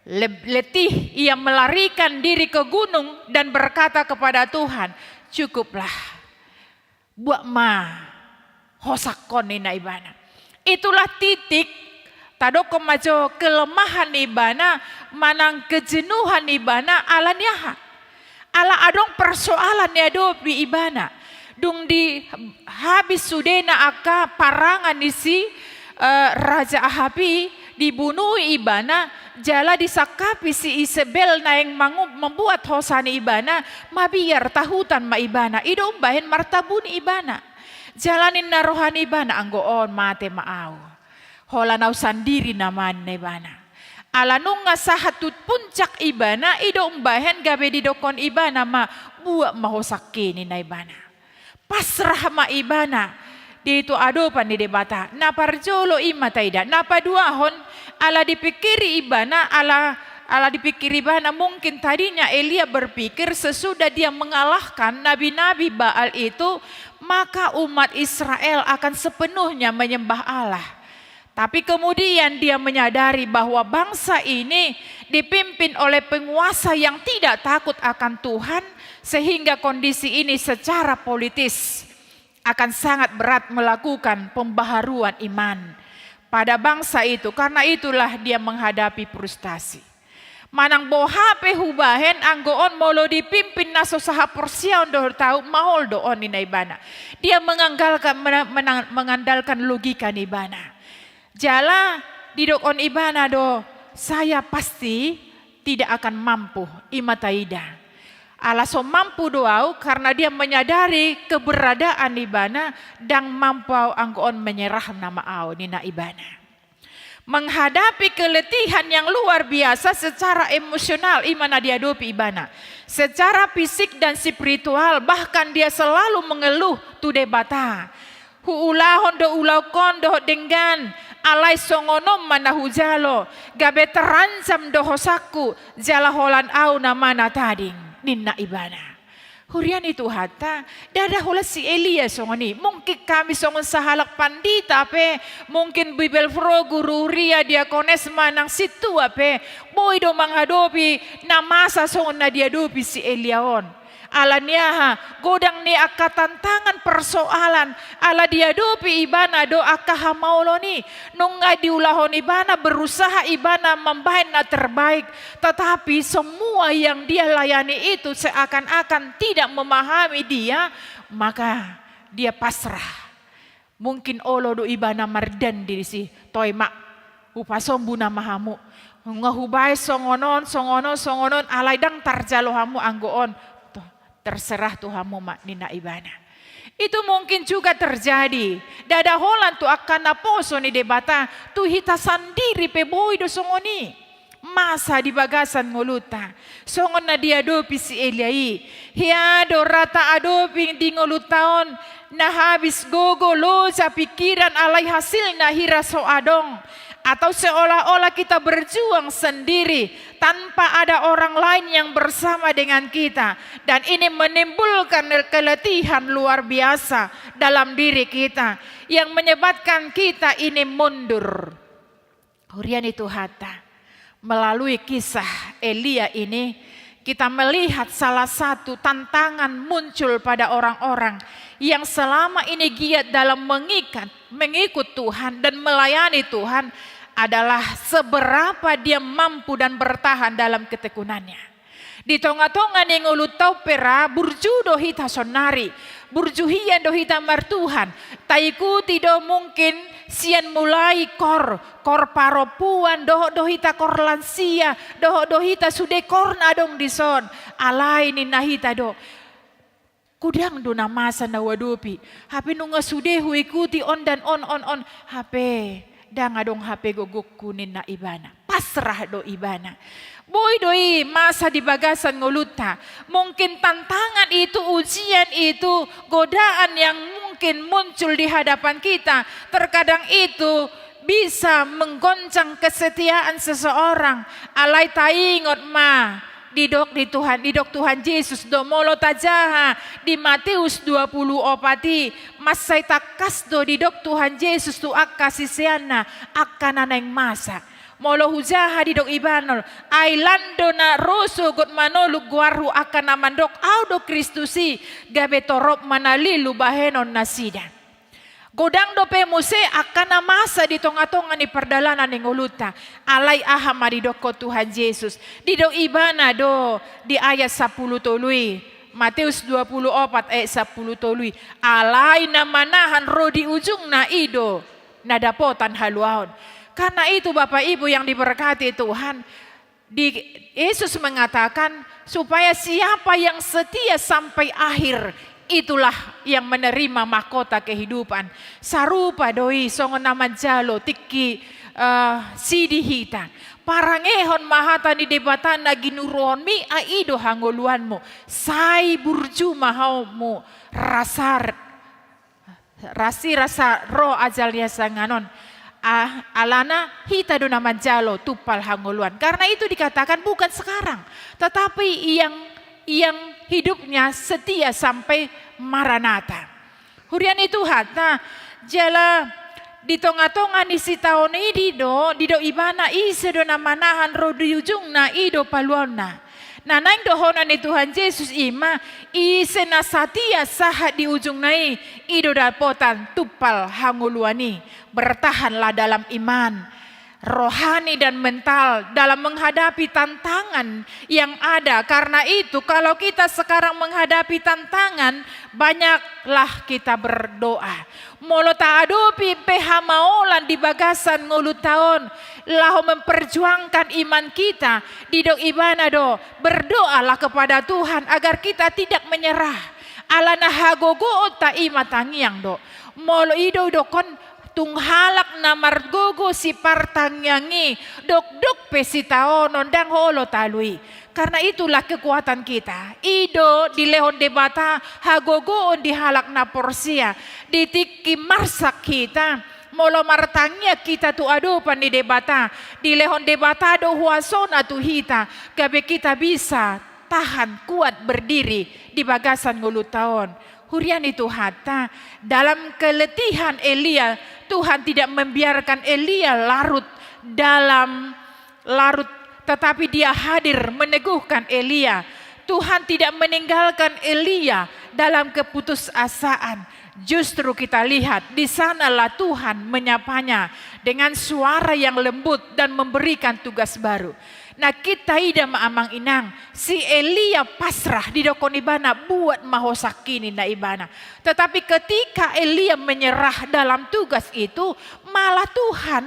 Le-, letih, ia melarikan diri ke gunung dan berkata kepada Tuhan, "Cukuplah. Buat ma hosakkon," ninna ibana. Itulah titik, tadokkon ma jo, kelemahan ibana, manang kejenuhan ibana, ala ni aha? Ala adong persoalan na diadopi ibana. Dung di habis sudena angka parangan ni si, eh, Raja Ahab i, dibunui ibana, jala disangkapi si Isebel naeng mangu-, membuat hosa ni ibana, mabiar tahutan ma ibana, i do umbahen martabuni ibana. Jala ninna roha ni ibana, "Anggo on mate ma au. Holan au sandiri nama," ninna ibana. Ala nunga sahat tu puncak ibana, i do umbahen gabe didokkon ibana ma, "Buat ma hosangki," ninna ibana. Pasrah ma ibana di tu adopan ni Debata. Na parjolo i ma taida. Na paduahon, ala dipikiri ibana, ala, ala dipikiri ibana, mungkin tadinya Elia berpikir sesudah dia mengalahkan nabi-nabi Baal itu, maka umat Israel akan sepenuhnya menyembah Allah. Tapi kemudian dia menyadari bahwa bangsa ini dipimpin oleh penguasa yang tidak takut akan Tuhan, sehingga kondisi ini secara politis akan sangat berat melakukan pembaharuan iman pada bangsa itu. Karena itulah dia menghadapi frustasi. Manang boha pe hubahen anggo on molo dipimpin na so sahaporseaon dohot ahu, maol do on, ninna ibana. Dia mengandalkan, mena-, mena-, mengandalkan logika ni ibana. Jala didok on ibana do, saya pasti tidak akan mampu, i ma taida. Ala so mampu do ahu, karena dia menyadari keberadaan ibana, ndang mampu ahu anggo on, menyerah nama ahu, ninna ibana. Menghadapi keletihan yang luar biasa secara emosional, i ma na diadopi ibana. Secara fisik dan spiritual, bahkan dia selalu mengeluh tu Debata. Huulahon do ulaon on dohot denggan, alai songon on ma na hujalo, gabe terancam do hosangku, jala holan ahu nama na tading, ninna ibana. Huria ni Tuhanta, ndada holan si Elia songon i. Mungkin hami songon sahalak pandita pe, mungkin Bibelvrouw, guru huria, diakones manang sintua pe, boi do mangadopi na masa songon na diadopi si Elia on. Ala ni aha? Godang ni angka tantangan, persoalan, ala diadopi ibana do angka hamaolon i. Nunga diulahon ibana, berusaha ibana mambahen na terbaik, tetapi semua yang dia layani itu seakan-akan tidak memahami dia, maka dia pasrah. Mungkin olo do ibana mardandi disi, toe ma, hupasombu nama hamu. Nunga hubahen songon on, songon on, songon on, alai ndang tarjalo hamu anggo on. Toh, terserah tu hamu ma, ninna ibana. Itu mungkin juga terjadi. Ndada holan tu angka naposo ni Debata, tu hita sandiri pe boi do songon i. Masa di bagasan ngolunta, songon na diadopi si Elia i. Hea do ra taadopi di ngolunta on, na habis gogo, loja, pikiran, alai hasilna hira so adong. Atau seolah-olah kita berjuang sendiri, tanpa ada orang lain yang bersama dengan kita. Dan ini menimbulkan keletihan luar biasa dalam diri kita, yang menyebabkan kita ini mundur. Huria ni Tuhanta, melalui kisah Elia ini, kita melihat salah satu tantangan muncul pada orang-orang yang selama ini giat dalam mengikat, mengikut Tuhan dan melayani Tuhan, adalah seberapa dia mampu dan bertahan dalam ketekunannya. Di tonga-tonga ni ngolunta on pe ra, burju do hita saonnari, burju hian do hita martuhan, taikuti do mungkin sian mulai kor, kor parompuan, dohot do hita kor lansia, dohot do hita sude kor na adong dison, alai ninna hita do, godang do na masa na huadopi, hape nunga sude huikuti on dan on, on, on, hape ndang adong hape gogongku, ninna ibana. Pasrah do ibana. Boi do i masa di bagasan ngolunta. Mungkin tantangan itu, ujian itu, godaan yang mungkin muncul di hadapan kita, terkadang itu bisa menggoncang kesetiaan seseorang. Alai taingot ma, didok di Tuhan, didok Tuhan Jesus do, molo tajaha di Mateus dua puluh opat i, mansai tangkas do didok Tuhan Jesus tu angka siseanna angka na naeng masa. Molo hujaha, didok ibana, ai lan do na ro sogot manoluk goarhu angka na mandok, Ahu do Kristus i, gabe torop ma na lilu bahenon nasida. Godang dope muse angka na masa di tonga-tonga ni pardalanan ni ngolunta. Alai aha ma didokkon Tuhan Jesus? Didok ibana do di ayat sampulu tolu i, Mateus dua puluh opat ayat sampulu tolu i, alai na manahan ro di ujungna i do na dapotan haluaon. Karena itu, Bapak Ibu yang diberkati Tuhan, di, Yesus mengatakan, supaya siapa yang setia sampai akhir, itulah yang menerima mahkota kehidupan. Sarupa do i songon na manjalo tingki, eh, sidi hita. Parangehon ma hata ni Debata na ginuruhonmi, ai i do hangoluanmu. Sai burju ma hamu, rasar rasi rasa ro ajal ni hasangapon. Ah, alana hita do na manjalo tumpal hangoluan. Karena itu dikatakan bukan sekarang, tetapi yang, yang hidupnya setia sampai Maranatha. Huria ni Tuhanta, jala di tonga-tonga ni sitaonon i do, didok ibana, ise do na manahan ro di ujungna i do paluaonna. Na naeng dohonon ni Tuhan Jesus i ma, ise na satia sahat di ujungna i, i do dapotan tumpal hangoluan i. Bertahanlah dalam iman rohani dan mental dalam menghadapi tantangan yang ada. Karena itu, kalau kita sekarang menghadapi tantangan, banyaklah kita berdoa. Molo taadopi pe hamaolan di bagasan ngolunta on, laho memperjuangkan iman kita, didok ibana do, berdoalah kepada Tuhan agar kita tidak menyerah. Alana hagogoonta i ma tangiang do. Molo i do idokkon, tung halak na margogo sipartangiang i, dokdok pe sitaonon, ndang olo talu i. Karena itulah kekuatan kita. I do dilehon Debata hagogoon di halak na porsea. Di tingki marsak hita, molo martangiang hita tu adopan ni Debata, dilehon Debata do huasona tu hita, gabe kita bisa tahan, kuat, berdiri di bagasan ngolunta on. Huria ni Tuhanta, dalam keletihan Elia, Tuhan tidak membiarkan Elia larut dalam larut, tetapi Dia hadir meneguhkan Elia. Tuhan tidak meninggalkan Elia dalam keputusasaan. Justru kita lihat, di sanalah Tuhan menyapanya dengan suara yang lembut dan memberikan tugas baru. Na, kita ida ma, amang inang, si Elia pasrah, didokkon ibana, buat ma ho sangkini, ninna ibana. Tetapi ketika Elia menyerah dalam tugas itu, malah Tuhan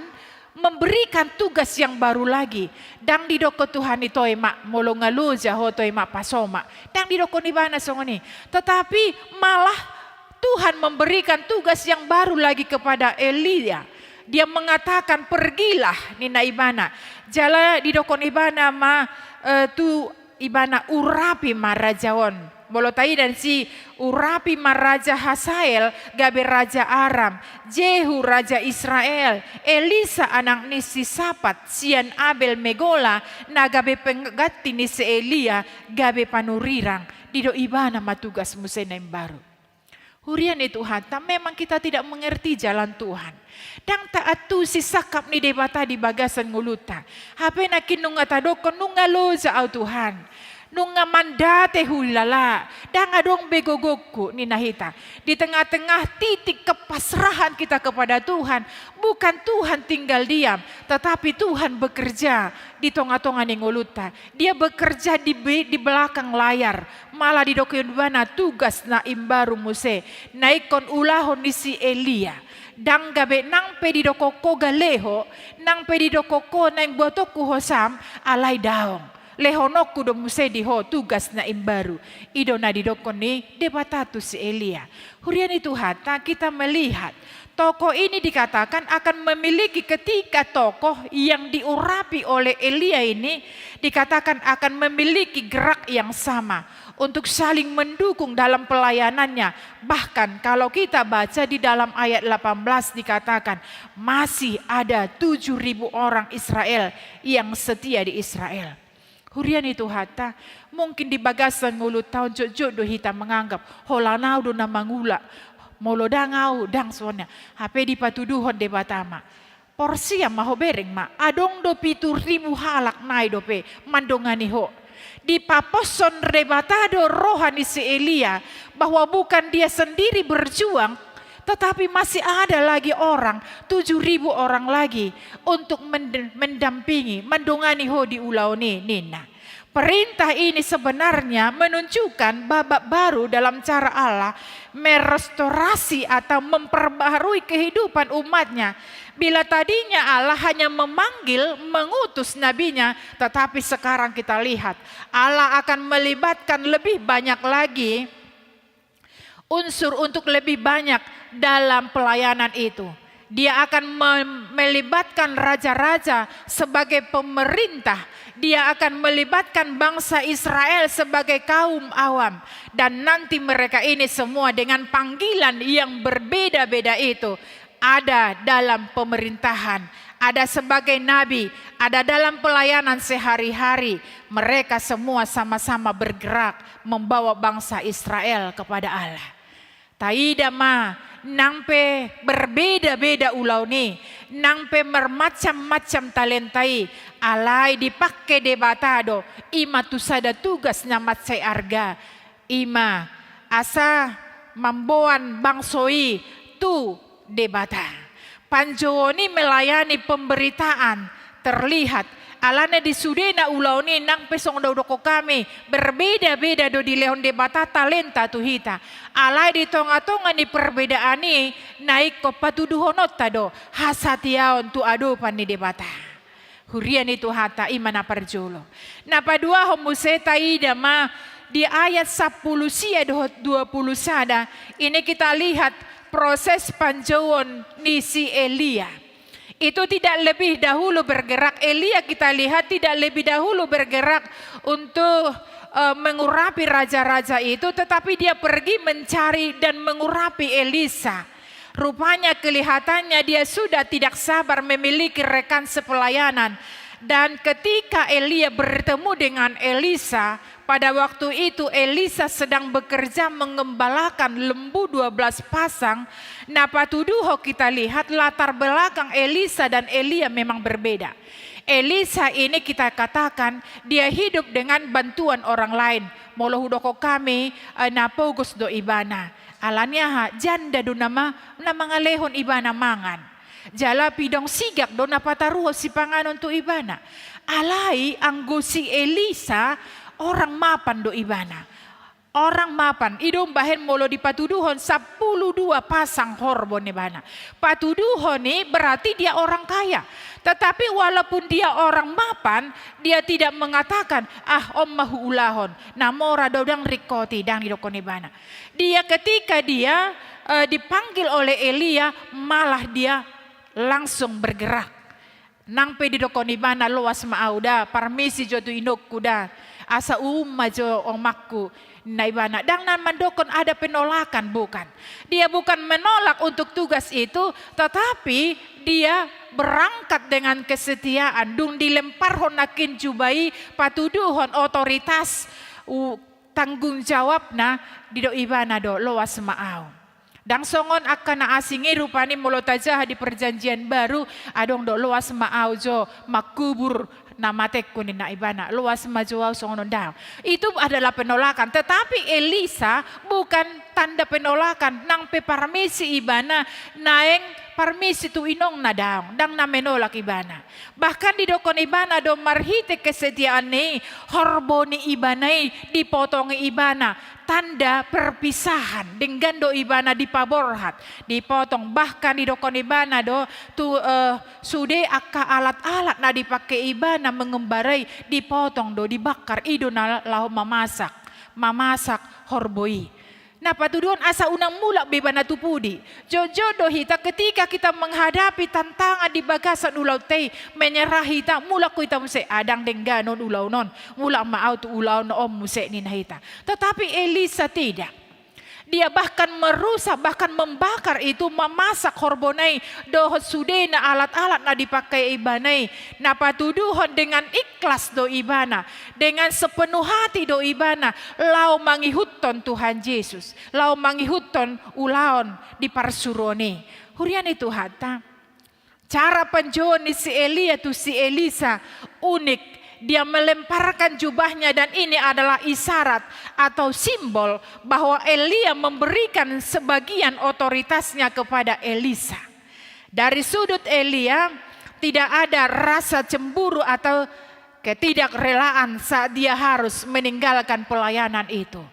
memberikan tugas yang baru lagi. Ndang didokkon Tuhan i, toe ma, molo nga loja ho, toe ma, pasoma. Ndang didokkon ibana songon i. Tetapi malah Tuhan memberikan tugas yang baru lagi kepada Elia. Dia mengatakan, "Pergilah," ninna ibana. Jala didokkon ibana ma, eh, tu ibana, "Urapi ma raja on." Molo taida, si urapi ma raja Hasael gabe raja Aram, Jehu raja Israel, Elisa anak ni si Sapat sian Abel Mehola na gabe pengganti ni si Elia gabe panurirang. Didok ibana ma tugas muse na imbaru. Huria ni Tuhanta, memang kita tidak mengerti jalan Tuhan. Ndang taantusi sangkap ni Debata di bagasan ngolunta. Hape nangkin nunga tadokkon, "Nunga loja au, Tuhan. Nunga mandate hulala. Ndang adong be gogongku," ninna hita. Di tengah-tengah titik kepasrahan kita kepada Tuhan, bukan Tuhan tinggal diam, tetapi Tuhan bekerja di tonga-tonga ni ngolunta. Dia bekerja di be-, di belakang layar. Malah didokkon ibana tugas na imbaru muse. Na ingkon ulahon ni si Elia. Ndang gabe nang pe didokkon ho gale ho, nang pe didokkon ho naeng buatonku hosam, alai daong. Lehononku do muse di ho tugas na imbaru. I do na didokkon ni Debata tu si Elia. Huria ni Tuhanta, kita melihat tokoh ini dikatakan akan memiliki, ketika tokoh yang diurapi oleh Elia ini dikatakan akan memiliki gerak yang sama untuk saling mendukung dalam pelayanannya. Bahkan kalau kita baca di dalam ayat delapan belas dikatakan, masih ada tujuh ribu orang Israel yang setia di Israel. Huria ni Tuhanta, mungkin di bagasan ngolunta on jotjot do hita menganggap, holan au do na mangula, molo ndang au, ndang songon i. Hape dipatuduhon Debata ma, porsea ma ho, bereng ma, adong do pitu ribu halak nai dope mandongani ho. Dipaposhon Debata do roha ni si Elia bahwa bukan dia sendiri berjuang, tetapi masih ada lagi orang, tujuh ribu orang lagi untuk mend-, mendampingi, mandongani ho di ulaon i, ninna. Perintah ini sebenarnya menunjukkan babak baru dalam cara Allah merestorasi atau memperbaharui kehidupan umat-Nya. Bila tadinya Allah hanya memanggil, mengutus nabi-Nya, tetapi sekarang kita lihat, Allah akan melibatkan lebih banyak lagi unsur untuk lebih banyak dalam pelayanan itu. Dia akan mem-, melibatkan raja-raja sebagai pemerintah. Dia akan melibatkan bangsa Israel sebagai kaum awam. Dan nanti mereka ini semua dengan panggilan yang berbeda-beda itu ada dalam pemerintahan, ada sebagai nabi, ada dalam pelayanan sehari-hari. Mereka semua sama-sama bergerak membawa bangsa Israel kepada Allah. Taida ma, nang pe berbeda-beda ulaon i, nang pe marmacam-macam talenta i, alai dipangke Debata do, i ma tu sada tugas na mansai arga, i ma asa mamboan bangso i tu Debata. Panjouon i melayani pemberitaan terlihat. Alana di sudena ulaon i nang pe songon na hudokhon hami, berbeda-beda do dilehon Debata talenta tu hita. Alai di tonga-tonga ni perbedaan i, na ingkon patuduhononta do hasatiaon tu adopan ni Debata. Huria ni Tuhanta, i ma na parjolo. Na paduahon muse taida ma di ayat sampulu sia dohot dua pulu sada, ini kita lihat proses panjouon ni si Elia. Itu tidak lebih dahulu bergerak, Elia kita lihat tidak lebih dahulu bergerak untuk, eh, mengurapi raja-raja itu, tetapi dia pergi mencari dan mengurapi Elisa. Rupanya kelihatannya dia sudah tidak sabar memiliki rekan sepelayanan. Dan ketika Elia bertemu dengan Elisa, pada waktu itu Elisa sedang bekerja mengembalakan lembu dua belas pasang. Na patuduhon kita lihat latar belakang Elisa dan Elia memang berbeda. Elisa ini kita katakan dia hidup dengan bantuan orang lain. Molo hudokhon hami, eh, na pogos do ibana. Alani aha, janda do nama, na mangalehon ibana mangan. Jala pidong sigak do na pataruhon sipanganon tu ibana. Alai anggo si Elisa, orang mapan do ibana. Orang mapan, i do umbahen molo dipatuduhon sampulu dua pasang horbo ni ibana. Patuduhon i berarti dia orang kaya. Tetapi walaupun dia orang mapan, dia tidak mengatakan, "Ah, on ma huulahon, na mora do ndang ringkot i," ndang didokhon ibana. Dia ketika dia, eh, dipanggil oleh Elia, malah dia langsung bergerak. Nang pe didokhon ibana, "Loas ma au da, parmisi jo tu inongku da, asa uum ma jo omakku," ninna ibana. Ndang na mandokhon ada penolakan, bukan. Dia bukan menolak untuk tugas itu, tetapi dia berangkat dengan kesetiaan. Dung dilemparhon nangkin juba i, patuduhon otoritas, u-, tanggung jawabna, didok ibana do, "Loas ma au." Ndang songon angka na asing i rupani, molo tajaha di Perjanjian Baru, adong do, "Loas ma au jo mangkubur na matengku," ninna ibana, "loas ma jo au," songon on, daong. Itu adalah penolakan. Tetapi Elisa bukan tanda penolakan, nang pe parmisi ibana, naeng parmisi tu inongna, daong, ndang na menolak ibana. Bahkan didokhon ibana do marhite kesetiaan ni i, horbo ni ibana i dipotong ibana, tanda perpisahan, denggan do ibana dipaborhat, dipotong. Bahkan didokhon ibana do tu, eh, sude angka alat-alat na dipangke ibana mengembara i dipotong do, dibakar, i do na laho mamasak, mamasak horbo i. Na patuduhon asa unang mulak be ibana tu pudi. Jotjot do hita ketika kita menghadapi tantangan di bagasan ulaonta i, menyerah hita, mulak hita muse, "Ah, ndang denggan on ulaon on, mulak ma au tu ulaon on muse," ninna hita. Tetapi Elisa tidak. Dia bahkan merusak, bahkan membakar itu, mamasak horbona i dohot sudena alat-alat na dipangke ibana i. Na patuduhon dengan ikhlas do ibana, dengan sepenuh hati do ibana laho mangihuthon Tuhan Jesus, laho mangihuthon ulaon di parsuruon i. Huria ni Tuhanta, cara panjouon ni si Elia tu si Elisa unik. Dia melemparkan jubahnya dan ini adalah isyarat atau simbol bahwa Elia memberikan sebagian otoritasnya kepada Elisa. Dari sudut Elia, tidak ada rasa cemburu atau ketidakrelaan saat dia harus meninggalkan pelayanan itu.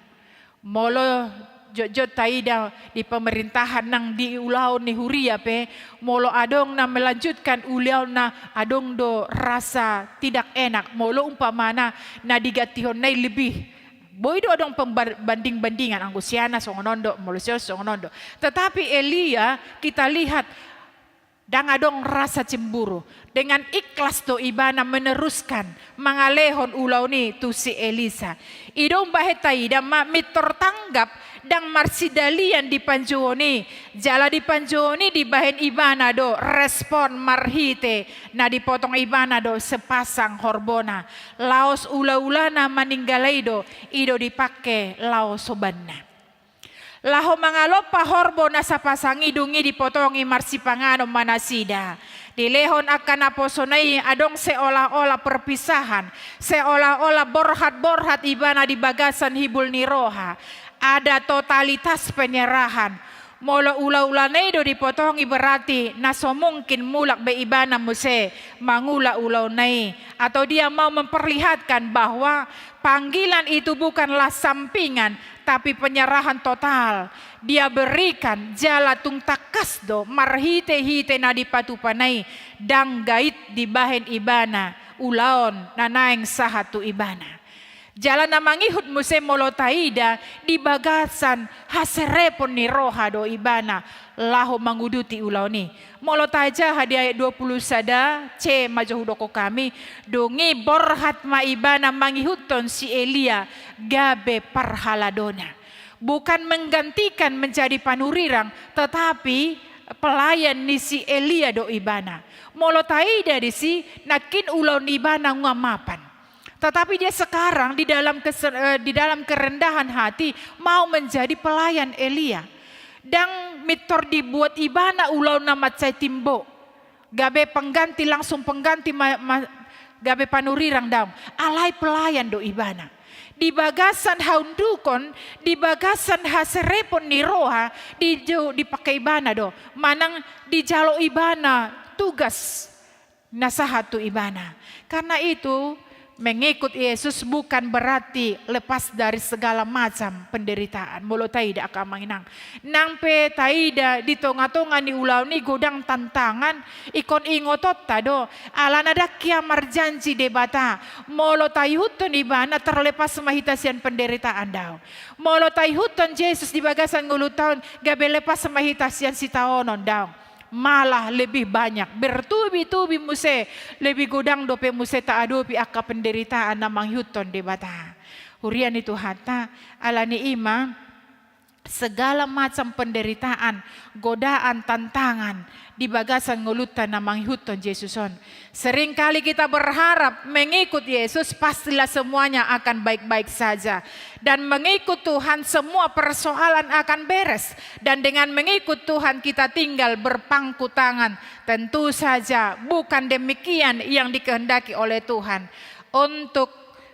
Molo jotjot taida di pemerintahan nang di ulaon ni huria pe, molo adong na melanjutkan ulaonna, adong do rasa tidak enak. Molo umpamana na digantihonna i lebih, boi do adong pembar-, banding-bandingan, anggo sian na songon on do, molo sian songon on do. Tetapi Elia, kita lihat, ndang adong rasa cemburu. Dengan ikhlas do ibana meneruskan mangalehon ulaon i tu si Elisa. I do umbahen taida ma, mintor tanggap ndang marsindalian di panjouon i. Jala di panjouon i dibahen ibana do respon marhite na dipotong ibana do sepasang horbona. Laos ula-ulana maninggal i do, i do dipangke laho sobanna. Laho mangalompa horbo na sapasang i, dung i dipotongi marsipanganon ma nasida. Dilehon angka naposona i adong seolah-olah perpisahan, seolah-olah borhat-borhat ibana di bagasan hibul ni roha. Ada totalitas penyerahan. Molo ula-ulana i do dipotongi, berarti na so mungkin mulak be ibana muse mangula ulaonna i. Atau dia mau memperlihatkan bahwa panggilan itu bukanlah sampingan, tapi penyerahan total. Dia berikan jala tung tangkas do marhite-hite na dipatupana i, ndang gait dibahen ibana ulaon na naeng sahat tu ibana. Jala na mangihut muse molo taida di bagasan haserepon ni roha do ibana laho manguduti ulaon i. Molo tajaha di ayat dua puluh sada C ma jo hudokhon hami, dung i borhat ma ibana mangihuthon si Elia gabe parhaladona. Bukan menggantikan menjadi panurirang, tetapi pelayan ni si Elia do ibana. Molo taida disi, nangkin ulaon ibana nunga mapan. Tetapi dia sekarang di dalam kese-, eh, di dalam kerendahan hati mau menjadi pelayan Elia. Ndang mintor dibuat ibana ulaon na mansai timbo. Gabe pengganti, langsung pengganti ma-, ma-, gabe panurirang, daong. Alai pelayan do ibana. Di bagasan haundukon, di bagasan haserepon ni roha, di-, dipake ibana do. Manang dijalo ibana tugas na sahat tu ibana. Karena itu, mengikut Yesus bukan berarti lepas dari segala macam penderitaan. Molo taida, angka amang inang, nang pe taida di tonga-tonga ni ulaon i godang tantangan, ingkon ingotonta do, alana ndang hea marjanji Debata, molo taihuthon ibana terlepas ma hita sian penderitaan, daong. Molo taihuthon Jesus di bagasan ngolunta on, gabe lepas ma hita sian sitaonon, daong. Malah lebih banyak, bertubi-tubi muse, lebih godang dope muse taadopi angka penderitaan na mangihuthon Debata. Huria ni Tuhanta, alani i ma segala macam penderitaan, godaan, tantangan di bagasan ngolunta na mangihuthon Jesus on. Seringkali kita berharap mengikut Yesus pastilah semuanya akan baik-baik saja. Dan mengikut Tuhan semua persoalan akan beres. Dan dengan mengikut Tuhan kita tinggal berpangku tangan. Tentu saja bukan demikian yang dikehendaki oleh Tuhan. Untuk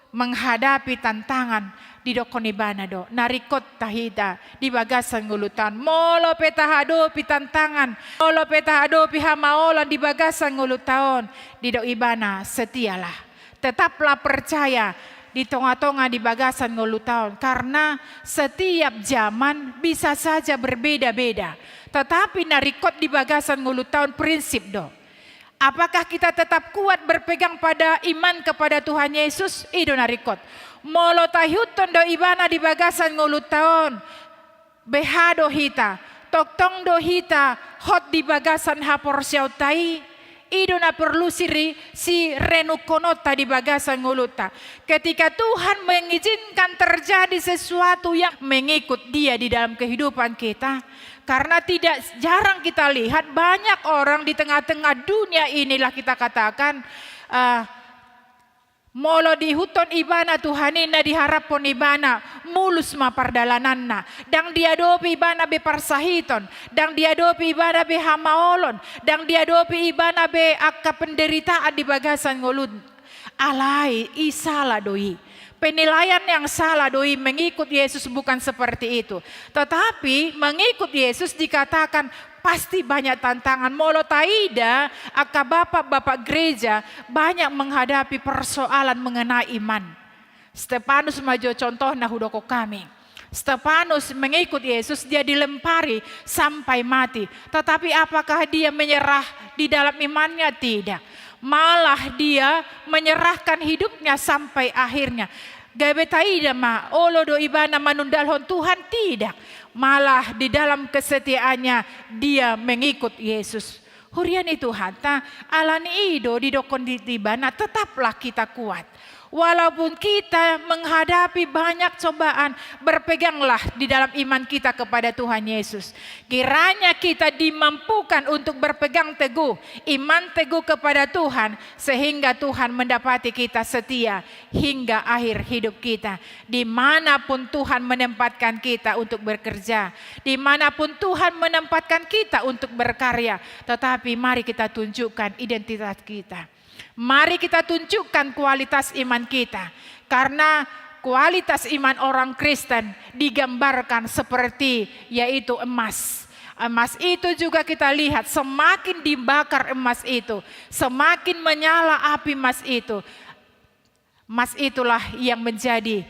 menghadapi tantangan, didokhon ibana do, na ringkot hita di bagasan ngolunta on. Molo pe tahadopi tantangan, molo pe tahadopi hamaolon di bagasan ngolunta on, didok ibana, setialah. Tetaplah percaya di tonga-tonga di bagasan ngolunta on, karena setiap zaman bisa saja berbeda-beda. Tetapi na ringkot di bagasan ngolunta on prinsip do. Apakah kita tetap kuat berpegang pada iman kepada Tuhan Yesus? I do na ringkot. Molo taihuthon do ibana di bagasan ngolunta on, beha do hita, tongtong do hita hot di bagasan haporseaonta i. I do na perlu siri-, sirenungkononta di bagasan ngolunta. Ketika Tuhan mengizinkan terjadi sesuatu yang mengikut Dia di dalam kehidupan kita. Karena tidak jarang kita lihat banyak orang di tengah-tengah dunia inilah kita katakan, eh, molo diihuthon ibana Tuhan i, na diharaphon ibana mulus ma pardalananna. Ndang diadopi ibana be parsahiton, ndang diadopi ibana be hamaolon, ndang diadopi ibana be angka penderitaan di bagasan ngolun. Alai i sala do i. Penilaian yang salah do i, mengikut Yesus bukan seperti itu. Tetapi mengikut Yesus dikatakan pasti banyak tantangan. Molo taida, angka bapak-bapak gereja banyak menghadapi persoalan mengenai iman. Stefanus ma jo contohna hudokhon hami. Stefanus mengikut Yesus, dia dilempari sampai mati. Tetapi apakah dia menyerah di dalam imannya? Tidak. Malah dia menyerahkan hidupnya sampai akhirnya. Gabe taida ma, olo do ibana manundalhon Tuhan? Tidak. Malah di dalam kesetiaannya dia mengikut Yesus. Huria ni Tuhanta, alani i do didokhon di, di ibana, tetaplah kita kuat. Walaupun kita menghadapi banyak cobaan, berpeganglah di dalam iman kita kepada Tuhan Yesus. Kiranya kita dimampukan untuk berpegang teguh, iman teguh kepada Tuhan, sehingga Tuhan mendapati kita setia hingga akhir hidup kita. Dimanapun Tuhan menempatkan kita untuk bekerja, dimanapun Tuhan menempatkan kita untuk berkarya, tetapi mari kita tunjukkan identitas kita. Mari kita tunjukkan kualitas iman kita. Karena kualitas iman orang Kristen digambarkan seperti, yaitu emas. Emas itu juga kita lihat semakin dibakar emas itu, semakin menyala api emas itu. Emas itulah yang menjadi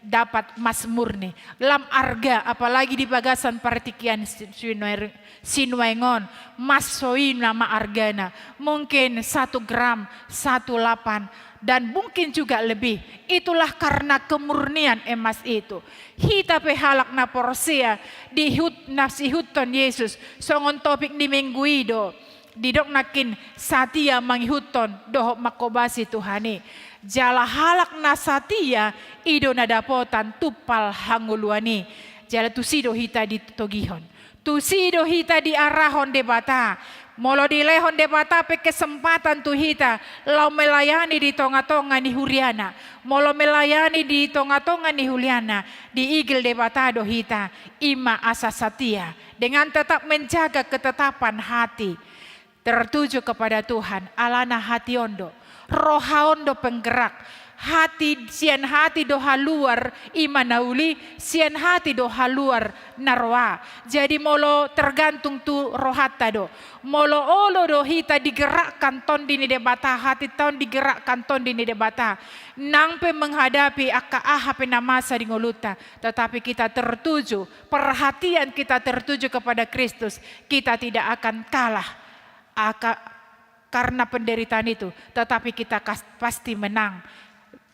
dapat emas murni. Lam arga, apalagi di bagasan partingkian si-, sinuaeng-, sinuaeng on, emas so i nama argana. Mungkin satu gram, satu lapan, dan mungkin juga lebih. Itulah karena kemurnian emas itu. Hita pe halak na porsea, dihut-, na siihuthon Jesus, songon topik ni minggu i do. Didok nangkin satia mangihuthon dohot manghobasi Tuhan i. Jala halak na satia i do na dapotan tumpal hangoluan i. Jala tusi do hita ditogihon. Tusi do hita diarahon Debata. Molo dilehon Debata pe kesempatan tu hita laho melayani di tonga-tonga ni huriana. Molo melayani di tonga-tonga ni huriana, diigil Debata do hita, i ma asa satia. Dengan tetap menjaga ketetapan hati. Tertuju kepada Tuhan, alana hati on do, roha on do penggerak. Hati, sian hati do haluar i ma na uli, sian hati do haluar na roa. Jadi molo tergantung tu rohanta do. Molo olo do hita digerakkan Tondi ni Debata, hati on digerakkan Tondi ni Debata. Nang pe menghadapi angka aha pe na masa di ngolunta, tetapi kita tertuju, perhatian kita tertuju kepada Kristus, kita tidak akan kalah. Aka-, karena penderitaan itu, tetapi kita kas-, pasti menang.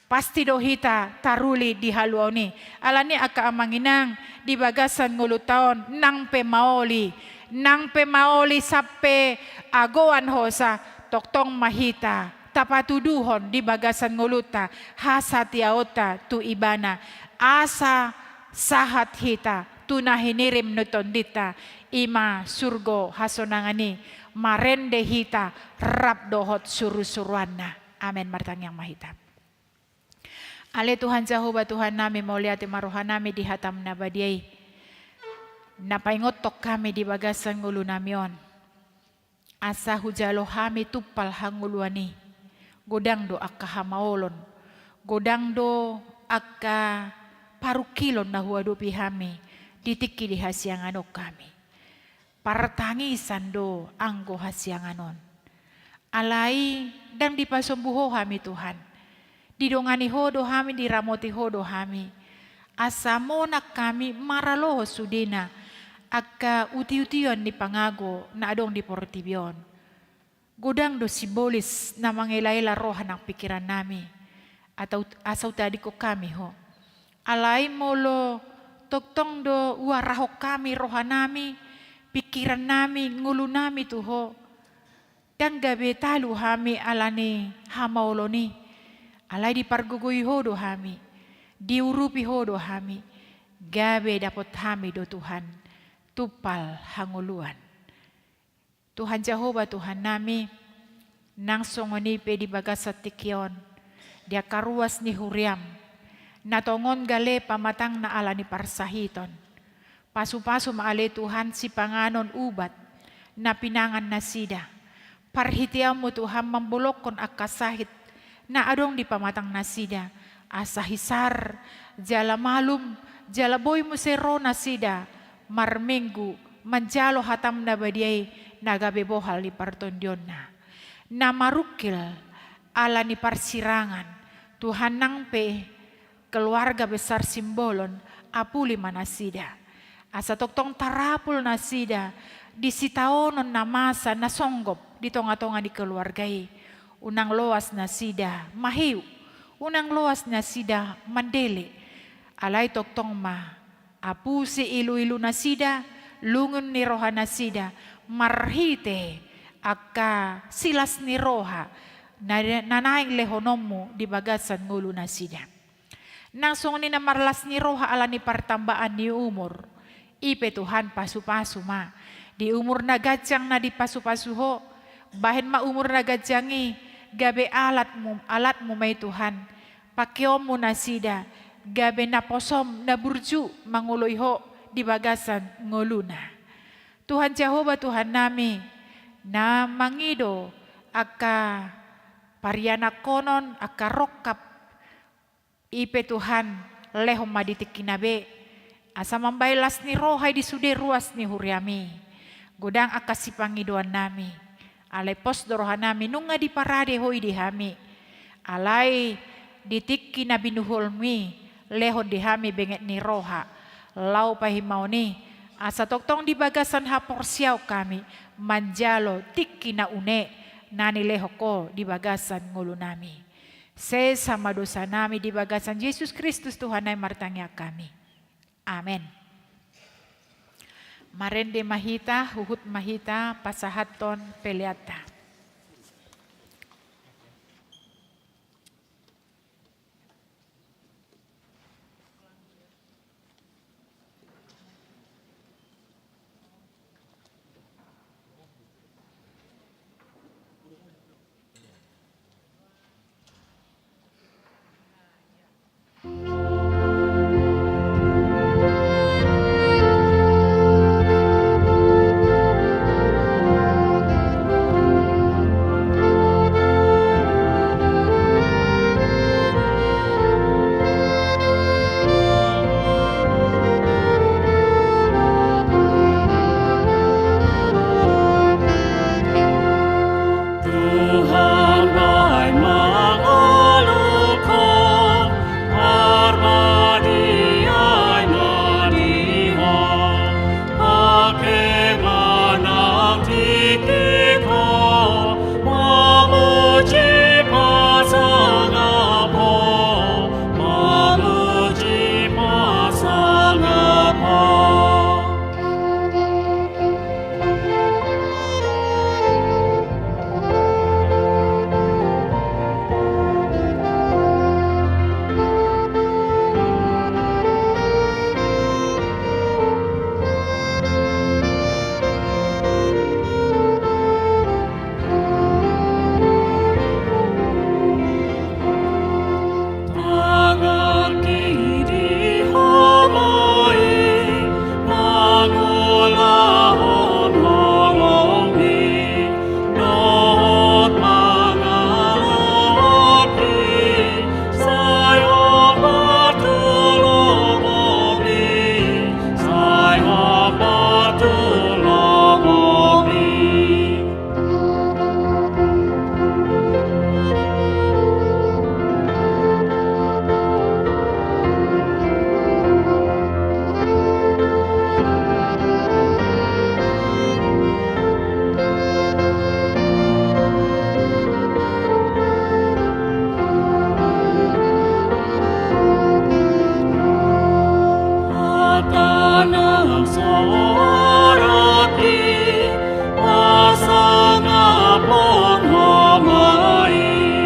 Pasti do hita taruli di haluaon i. Alani angka amang inang di bagasan ngolunta on, nang pe maoli, nang pe maoli sampe agoan hosa, tongtong ma hita tapatuduhon di bagasan ngolunta hasatiaonta tu Ibana, asa sahat hita tu na hinirim ni Tondinta, i ma surgo hasonangan i, marende hita rap dohot surusuruanna. Amen. Martangiang ma hita. Ale Tuhan Jahowa Tuhannami, mauliate ma rohanami di hataM na badia i, na paingothon hami di bagasan ngolunami on. Asa hujalo hami tumpal hangoluan i. Godang do angka hamaolon, godang do angka parungkilon na huadopi hami di tingki di hasiangan on hami. Partangisan do anggo hasiangan on. Alai ndang dipasombu Ho hami Tuhan. Didongani Ho do hami, diramoti Ho do hami. Asa monang hami maralohon sudena angka utiution ni pangago na adong di portibi on. Godang do simbolis na mangelaela roha nang pingkirannami, atau asa hutadingkon hami Ho. Alai molo tongtong do huarahon hami rohanami, pingkirannami, ngolunami tu Ho, ndang gabe talu hami alani hamaolon i. Alai dipargogoi Ho do hami, diurupi Ho do hami, gabe dapot hami do Tuhan tumpal hangoluan. Tuhan Jahowa Tuhannami, nang songon i pe di bagasan tingki on, di angka ruas ni huriaM, na tongon gale pamatangna alani parsahiton. Pasupasu ma ale Tuhan sipanganon ubat na pinangan nasida. ParhiteanMu Tuhan mambolongkon angka sahit na adong di pamatang nasida, asa hisar, jala malum, jala boi muse ro nasida marminggu manjalo hataM na badia i na gabe bohal ni partondionna. Na marungkil alani parsirangan, Tuhan, nang pe keluarga besar Simbolon, apuli ma nasida. Asa tongtong tarapul nasida di sitaonon na masa na songgop di tongatonga ni keluarga i. Unang loas nasida mahiu, unang loas nasida mandele. Alai tongtong ma apusi iluilu nasida, lungun ni roha nasida, marhite angka silas ni roha, na, na naeng lehononmu di bagasan ngolu nasida. Nang songon i na marlas ni roha ala ni partambaan ni umur, i pe Tuhan pasupasu ma. Di umur na ganjang na dipasupasu Ho, bahen ma umur na ganjang i gabe alatmu, alatmu ma i Tuhan. Pakeonmu nasida gabe naposom na burju mangoloi Ho di bagasan ngoluna. Tuhan Jahowa Tuhannami, na mangido angka parianakhonon, angka rongkap, i pe Tuhan, lehon ma di tingkina be, asa mambahen las ni roha i di sude ruas ni huriami. Godang angka sipangidoannami, alai pos do rohanami nunga diparade Ho i di hami. Alai di tingki na binuholmi, lehon di hami benget ni roha, laho pahimaon i, asa tongtong di bagasan haporseaon hami manjalo tingki na une na nilehon Ho di bagasan ngolunami. Sesa ma dosanami di bagasan Jesus Kristus Tuhannami martangiang hami. Amen. Marende ma hita, huhut ma hita pasahathon peleanta. Tuhan, bahen ma ngolungku, parmadiai ma di Ho, pake ma nang tingkingku, mamuji pasangap Ho, mamuji pasangap Ho. Tanganki di Ho ma i, mangulahon holongmi, dohot mangalangka, sai hombar tu lomomi, sai hombar tu lomomi. Hata na so araki, pasangaphon Ho ma i,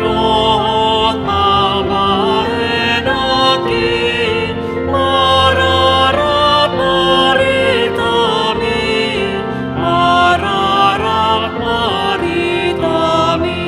dohot pambahenanki, mararap baritami, mararap baritami.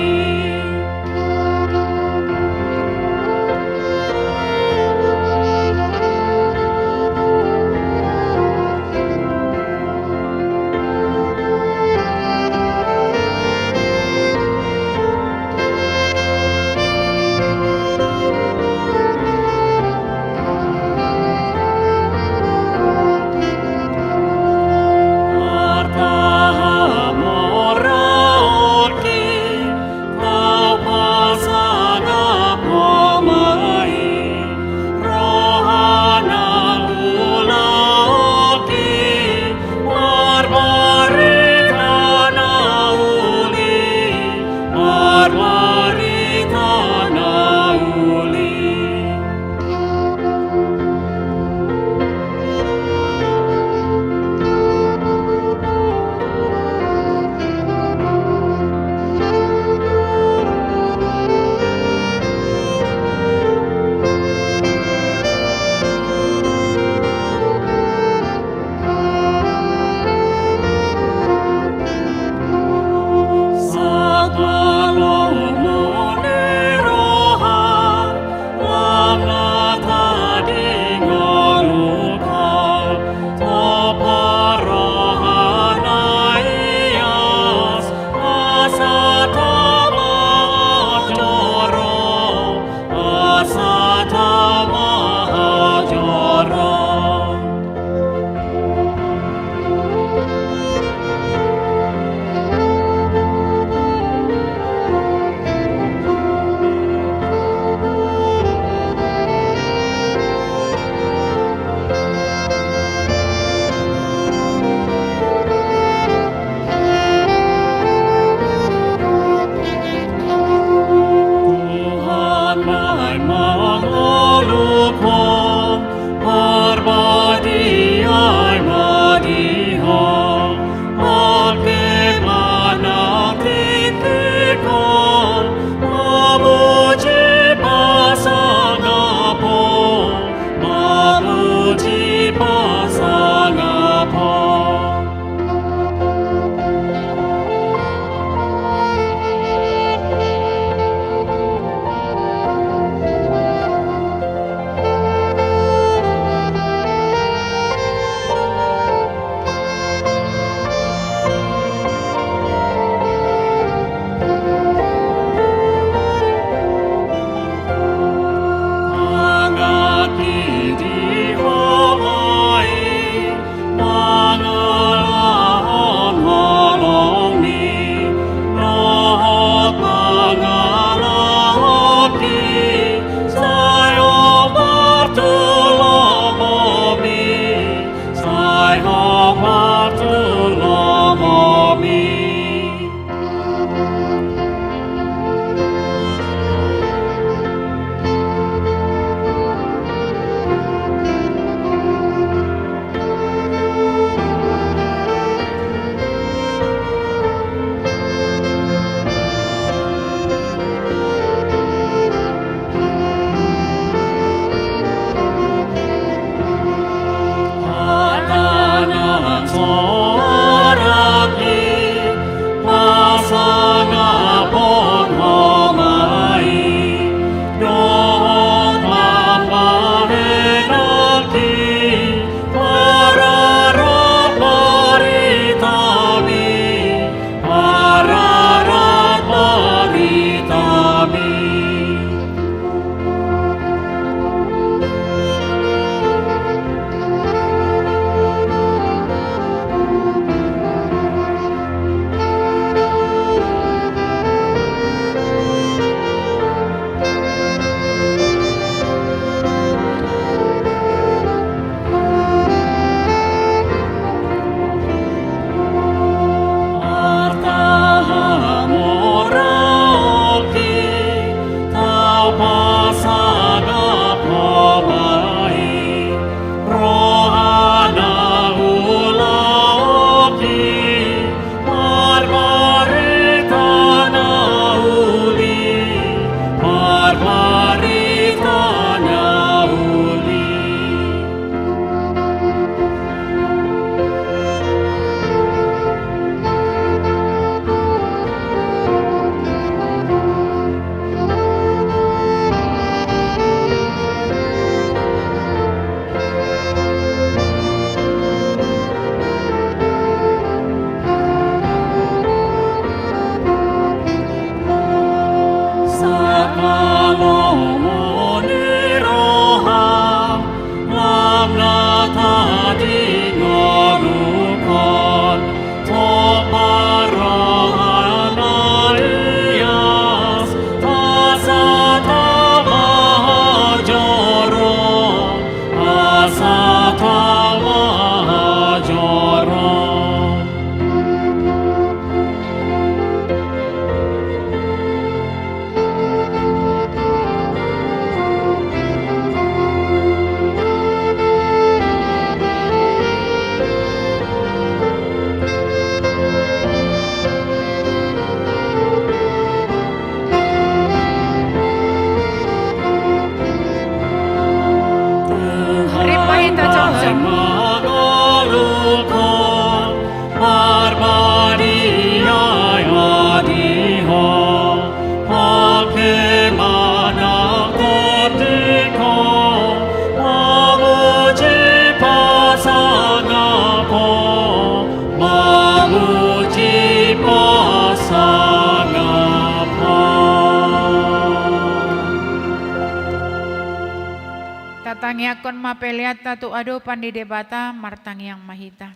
Tangiangkon ma peleanta tu adopan ni Debata, martangiang ma hita.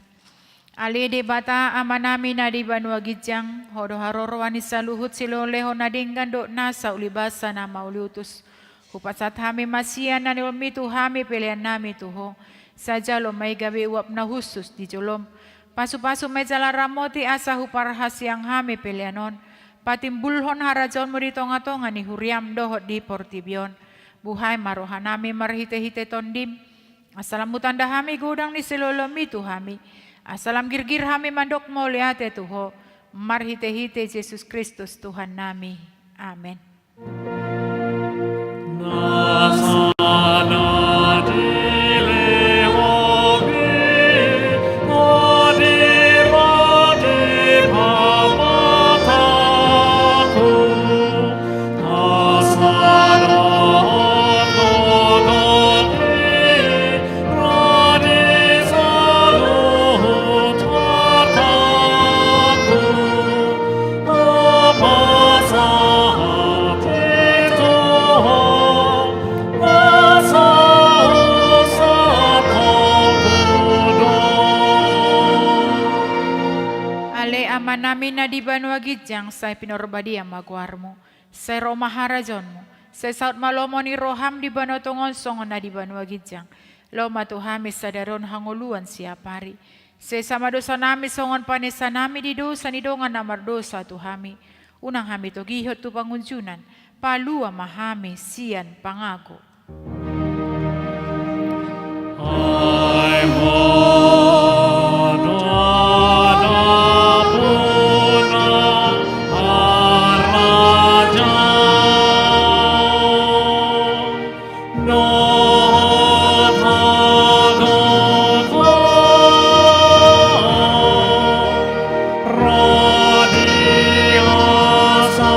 Ale Debata, Amanami na di banua ginjang, Ho do haroroan ni saluhut silehonlehon na denggan dohot nasa ulibasa na mauliutus. Hupasahat hami ma sian na nilehonMi tu hami peleannami tu Ho. Sai jalo ma i gabe uap na hushus di joloM. Pasupasu ma i jala ramoti asa huparhasiang hami pelean on, patimbulhon harajaonMu di tongatonga ni huriaM dohot di portibi on. Buhai ma rohanami marhitehite TondiM, asa lam hutanda hami godang ni silehonlehonMi tu hami, asa lam girgir hami mandok mauliate tu Ho, marhitehite Jesus Kristus Tuhannami. Amen. Ale Amanami na di banua ginjang, sai pinarbadia ma goarMu. Sai ro ma harajaonMu. Sai saut ma lomo ni rohaM di banua tonga on songon na di banua ginjang. Laho ma tu hami sadari on hangoluan siapari. Sesa ma dosanami songon panesanami di dosa ni dongan na mardosa tu hami. Unang hami togihon tu pangunjunan. Palua ma hami sian pangago. Ai Ho do na pungu harajaon dohot hagogoon, ro di hasangapon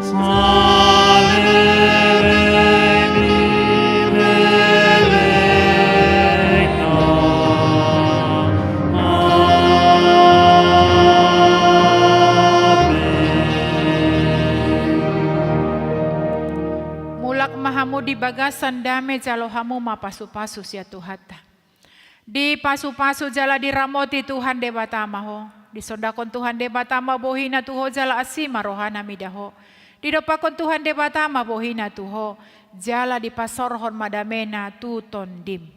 saleleng ni lelengna. Amen. Mulak ma hamu di bagasan dame, jalo hamu ma pasupasu sian Tuhanta. Dipasupasu jala diramoti Tuhan Debata ma ho. Disondangkon Tuhan Debata ma bohiNa tu ho jala asi ma rohaNa mida ho. Didompakkon Tuhan Debata ma bohiNa tu ho, jala dipasaorhon ma dameNa tu tondim.